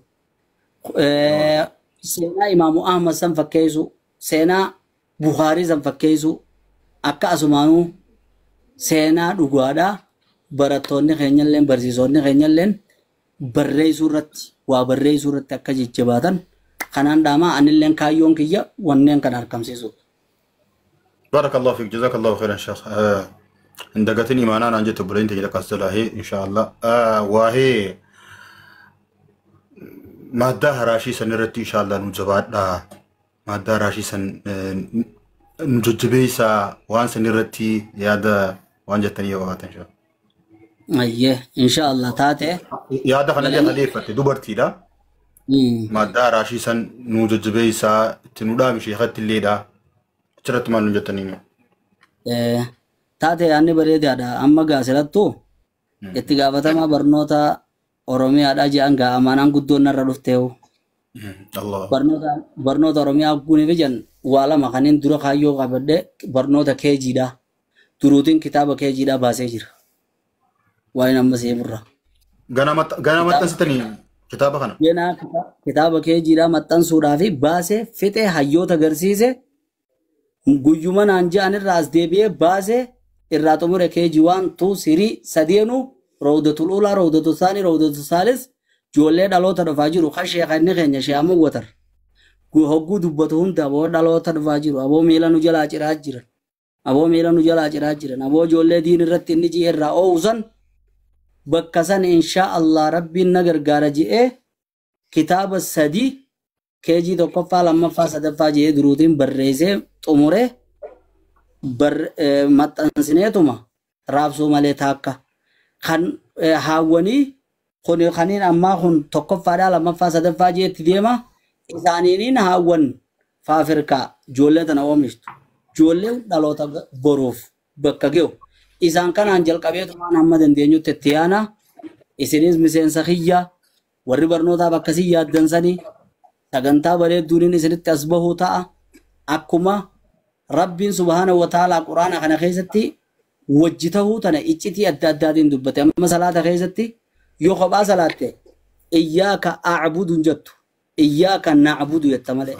Seenaa Imaamu Ahmad san fakkeessu, seenaa Bukhaarii san fakkeessu, akka asumaanuu seenaa dhugaadhaa barattoonni keenyalleen barsiisonni keenyalleen barreessuu irratti waa barreessuu irratti akka jajjabaatan kanaan dhaamaa anilleen kaayyoon kiyya wanneen kana argamsiisudha. Barakallahu fiik, jazakallahu khairan sheekh. Hin dagatin imaanaa naan jettu obboleeyyiin teenya lakkaas jalaa insha Allah. Waa'ee maaddaa haraashii san irratti insha Allah nu jabaadhaa. Maaddaa haraashii san nu jajjabeessaa waan san irratti yaada waan jettanii yoo qabaatan insha Allah. Ayyee insha Allah taate. Yaada kana illee kaleeffatte dubartiidha. Maaddaa haraashii san nu jajjabeessaa itti nu dhaami sheekatti illeedha. Achirratti maal nu jettanii? Taate yaadni bareedaadha. Amma gaasirattu itti gaafatamaa barnoota Oromiyaadha jedhan gaa amaanaan guddoon narra dhufteewu. Barnoota Oromiyaa guuniif jan waa lama kanneen dura kaayyoo qabadhe barnoota keejiidha. Duruutiin kitaaba keejiidha baasee jira. Waan amma seemurra. Gana maxxansitanii kitaaba kana? Ganaa kitaaba keejiidha maxxansuudhaa fi baasee fixee hayyoota agarsiise guyyuma naan ja'an irraa as deebi'ee baasee irraa xumure keejii 1 2 3 sadeenuu rawdatul ulaa rawdatul saanii rawdatul saalis ijoollee dhaloota dhufaa jiru kan sheekanni keenya sheehamu watar hogguu dubbatu hunda aboo dhaloota dhufaa jiru aboo miila nu jalaa ciraa jiran aboo miila nu jalaa ciraa jiran aboo ijoollee diin irratti inni ji'e irraa oowusan bakka san insha Allah rabbiin na gargaara ji'ee kitaaba 3 keejii 1ffaa 2ffaa 3ffaa ji'ee duruutiin barreessee xumure maxxansineetuma raabsuu malee taakka kan haawwanii kun kaniin ammaa kun 1ffaadhaa 2ffaa 3ffaa ji'eetti deema isaaniiniin haawwan faafirkaa ijoollee tana oomishtu ijoollee dhaloota boruuf bakka ge'u isaan kanaan jalqabeetumaan hamma dandeenyutti itti yaana isinis miseensa kiyya warri barnootaaf akkasii yaaddansanii sagantaa bareedduuniin isinitti as bahuu ta'a akkuma rabbiin subhaanahu wa ta'ala quraana kana keessatti wajji tahuu tana iccitii adda addaatiin dubbate amma salaata keessatti yoo kophaa salaatte iyyaaka a'budu hin jettu iyyaaka na'budu jetta malee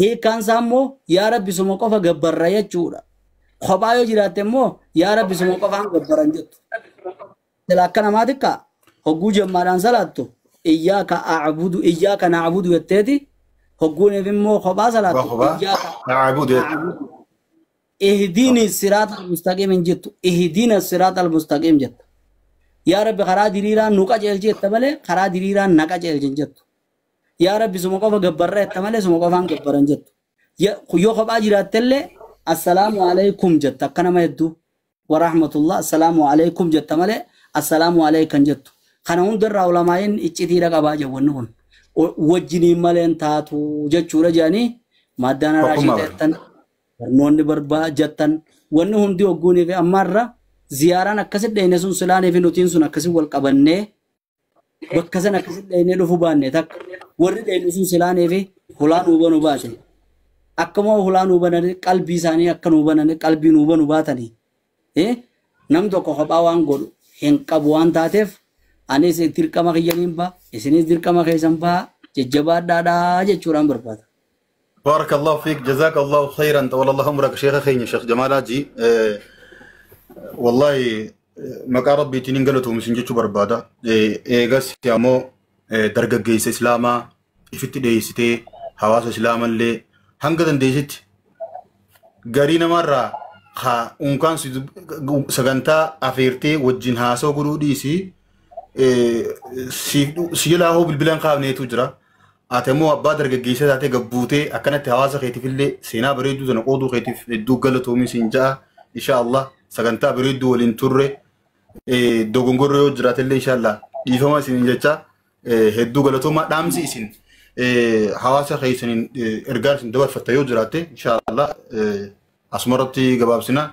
hiikkaan isaa immoo yaa rabbi suma qofa gabbarra jechuudha kophaa yoo jiraatte immoo yaa rabbi suma qofaan gabbaran jettu sila akka namaa xiqqaa hogguu jemmaadhaan salaattu iyyaaka a'budu iyyaaka na'budu jetteeti hogguuniif immoo kophaa salaattu iyyaaka a'budu ihdini siraata almustaqiim hin jettu ihdina siraata almustaqiim jetta yaa rabbi karaa diriiraa nu qajeelchi jetta malee karaa diriiraa na qajeelchi hin jettu yaa rabbi suma qofa gabbarra jetta malee suma qofaan gabbaran jettu yoo kophaa jiraattellee assalaamu alaykum jetta akka nama hedduu warahmatullah assalaamu alaykum jetta malee assalaamu alaykan jettu kana hundarraa ulamaa'iin iccitiidha qabaa jedhu wanni kun wajjiniin maleen taatu jechuudha jedhanii maaddaan araashii ta'ettan barnoonni barbaa jettan wanni hundi hogguunii fi ammaarra ziyaaraan akkasi dheyne sun silaanii fi nutiin sun akkasi wal qabannee bakka san akkasi dheynee dhufu baanne takka warri dheyne sun silaanii fi hulaa nuu banu baate akkuma hulaa nuu bananii qalbii isaanii akka nuu bananii qalbii nuu banu baatanii nam tokko kophaa waan godhu hin qabu waan taateef anis dirqama kiyyaniin ba'a isinis dirqama keessan ba'a jajjabaadhaadhaa jechuudhaan barbaada. بارك الله فيك جزاك الله خيرا طول الله عمرك شيخ خيني شيخ جمال حاجي والله maqaa rabbiitiin hin galatoom isin jechuu barbaada. Eegas ammoo dargaggeessa islaamaa ifitti dhiyeessitee hawaasa islaamallee hanga dandeessitti garii namarraa haa unkaan sagantaa afeertee wajjin haasoo godhuu dhiisii Si jalaa hoo bilbilaan kaafneetu jira. Ati immoo abbaa dargaggeessa taatee gabbuutee akkanatti hawaasa keetiif illee seenaa bareedduu sana qooduu keetiif hedduu galatoomii siin ja'a. Insha Allah sagantaa bareedduu waliin turre, dogongorro yoo jiraate illee insha Allah dhiifama isin jecha. Hedduu galatoomaa. Dhaamsi isin hawaasa keessaniin ergaan isin dabarfatta yoo jiraatte, insha Allah asumarratti gabaabsina.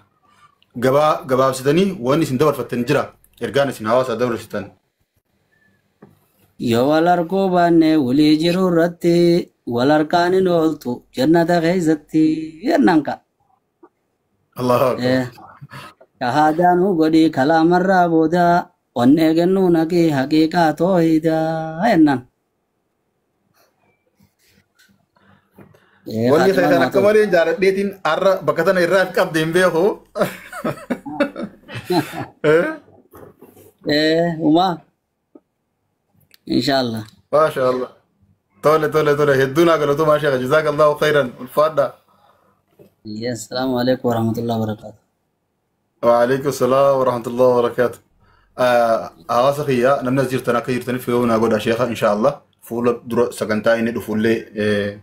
Gabaa gabaabsitanii wanni isin dabarfattan jira, ergaan isin hawaasa dabarsitan. Yoo wal arguu baanne walii jiru irratti wal harkaan hin ooltu jannata keessatti jennaan ka. Allahu akbar. Shahaadaa nu godhi kalaamarraa booda onnee kennuu naqii haqiiqaa toohidaa jennaan. Wanni Khaatimaa kan naa akka ta'u. malee jaaladheetiin har'a bakka tana irraa qabde hin beeku. Umaa inshallah. Maasha Allah. Tole tole tole, hedduu naa galatoomaa sheekha, jazaakallahu khayran, ulfaadha. Yes, assalamu alaikum warahmatullahi wabarakatuh. وعليكم السلام ورحمة الله وبركاته. Hawaasa kiyya, namni as jirtan akka jirtaniif yoo naa godha sheekha, insha Allah fuula dura sagantaa inni dhufullee.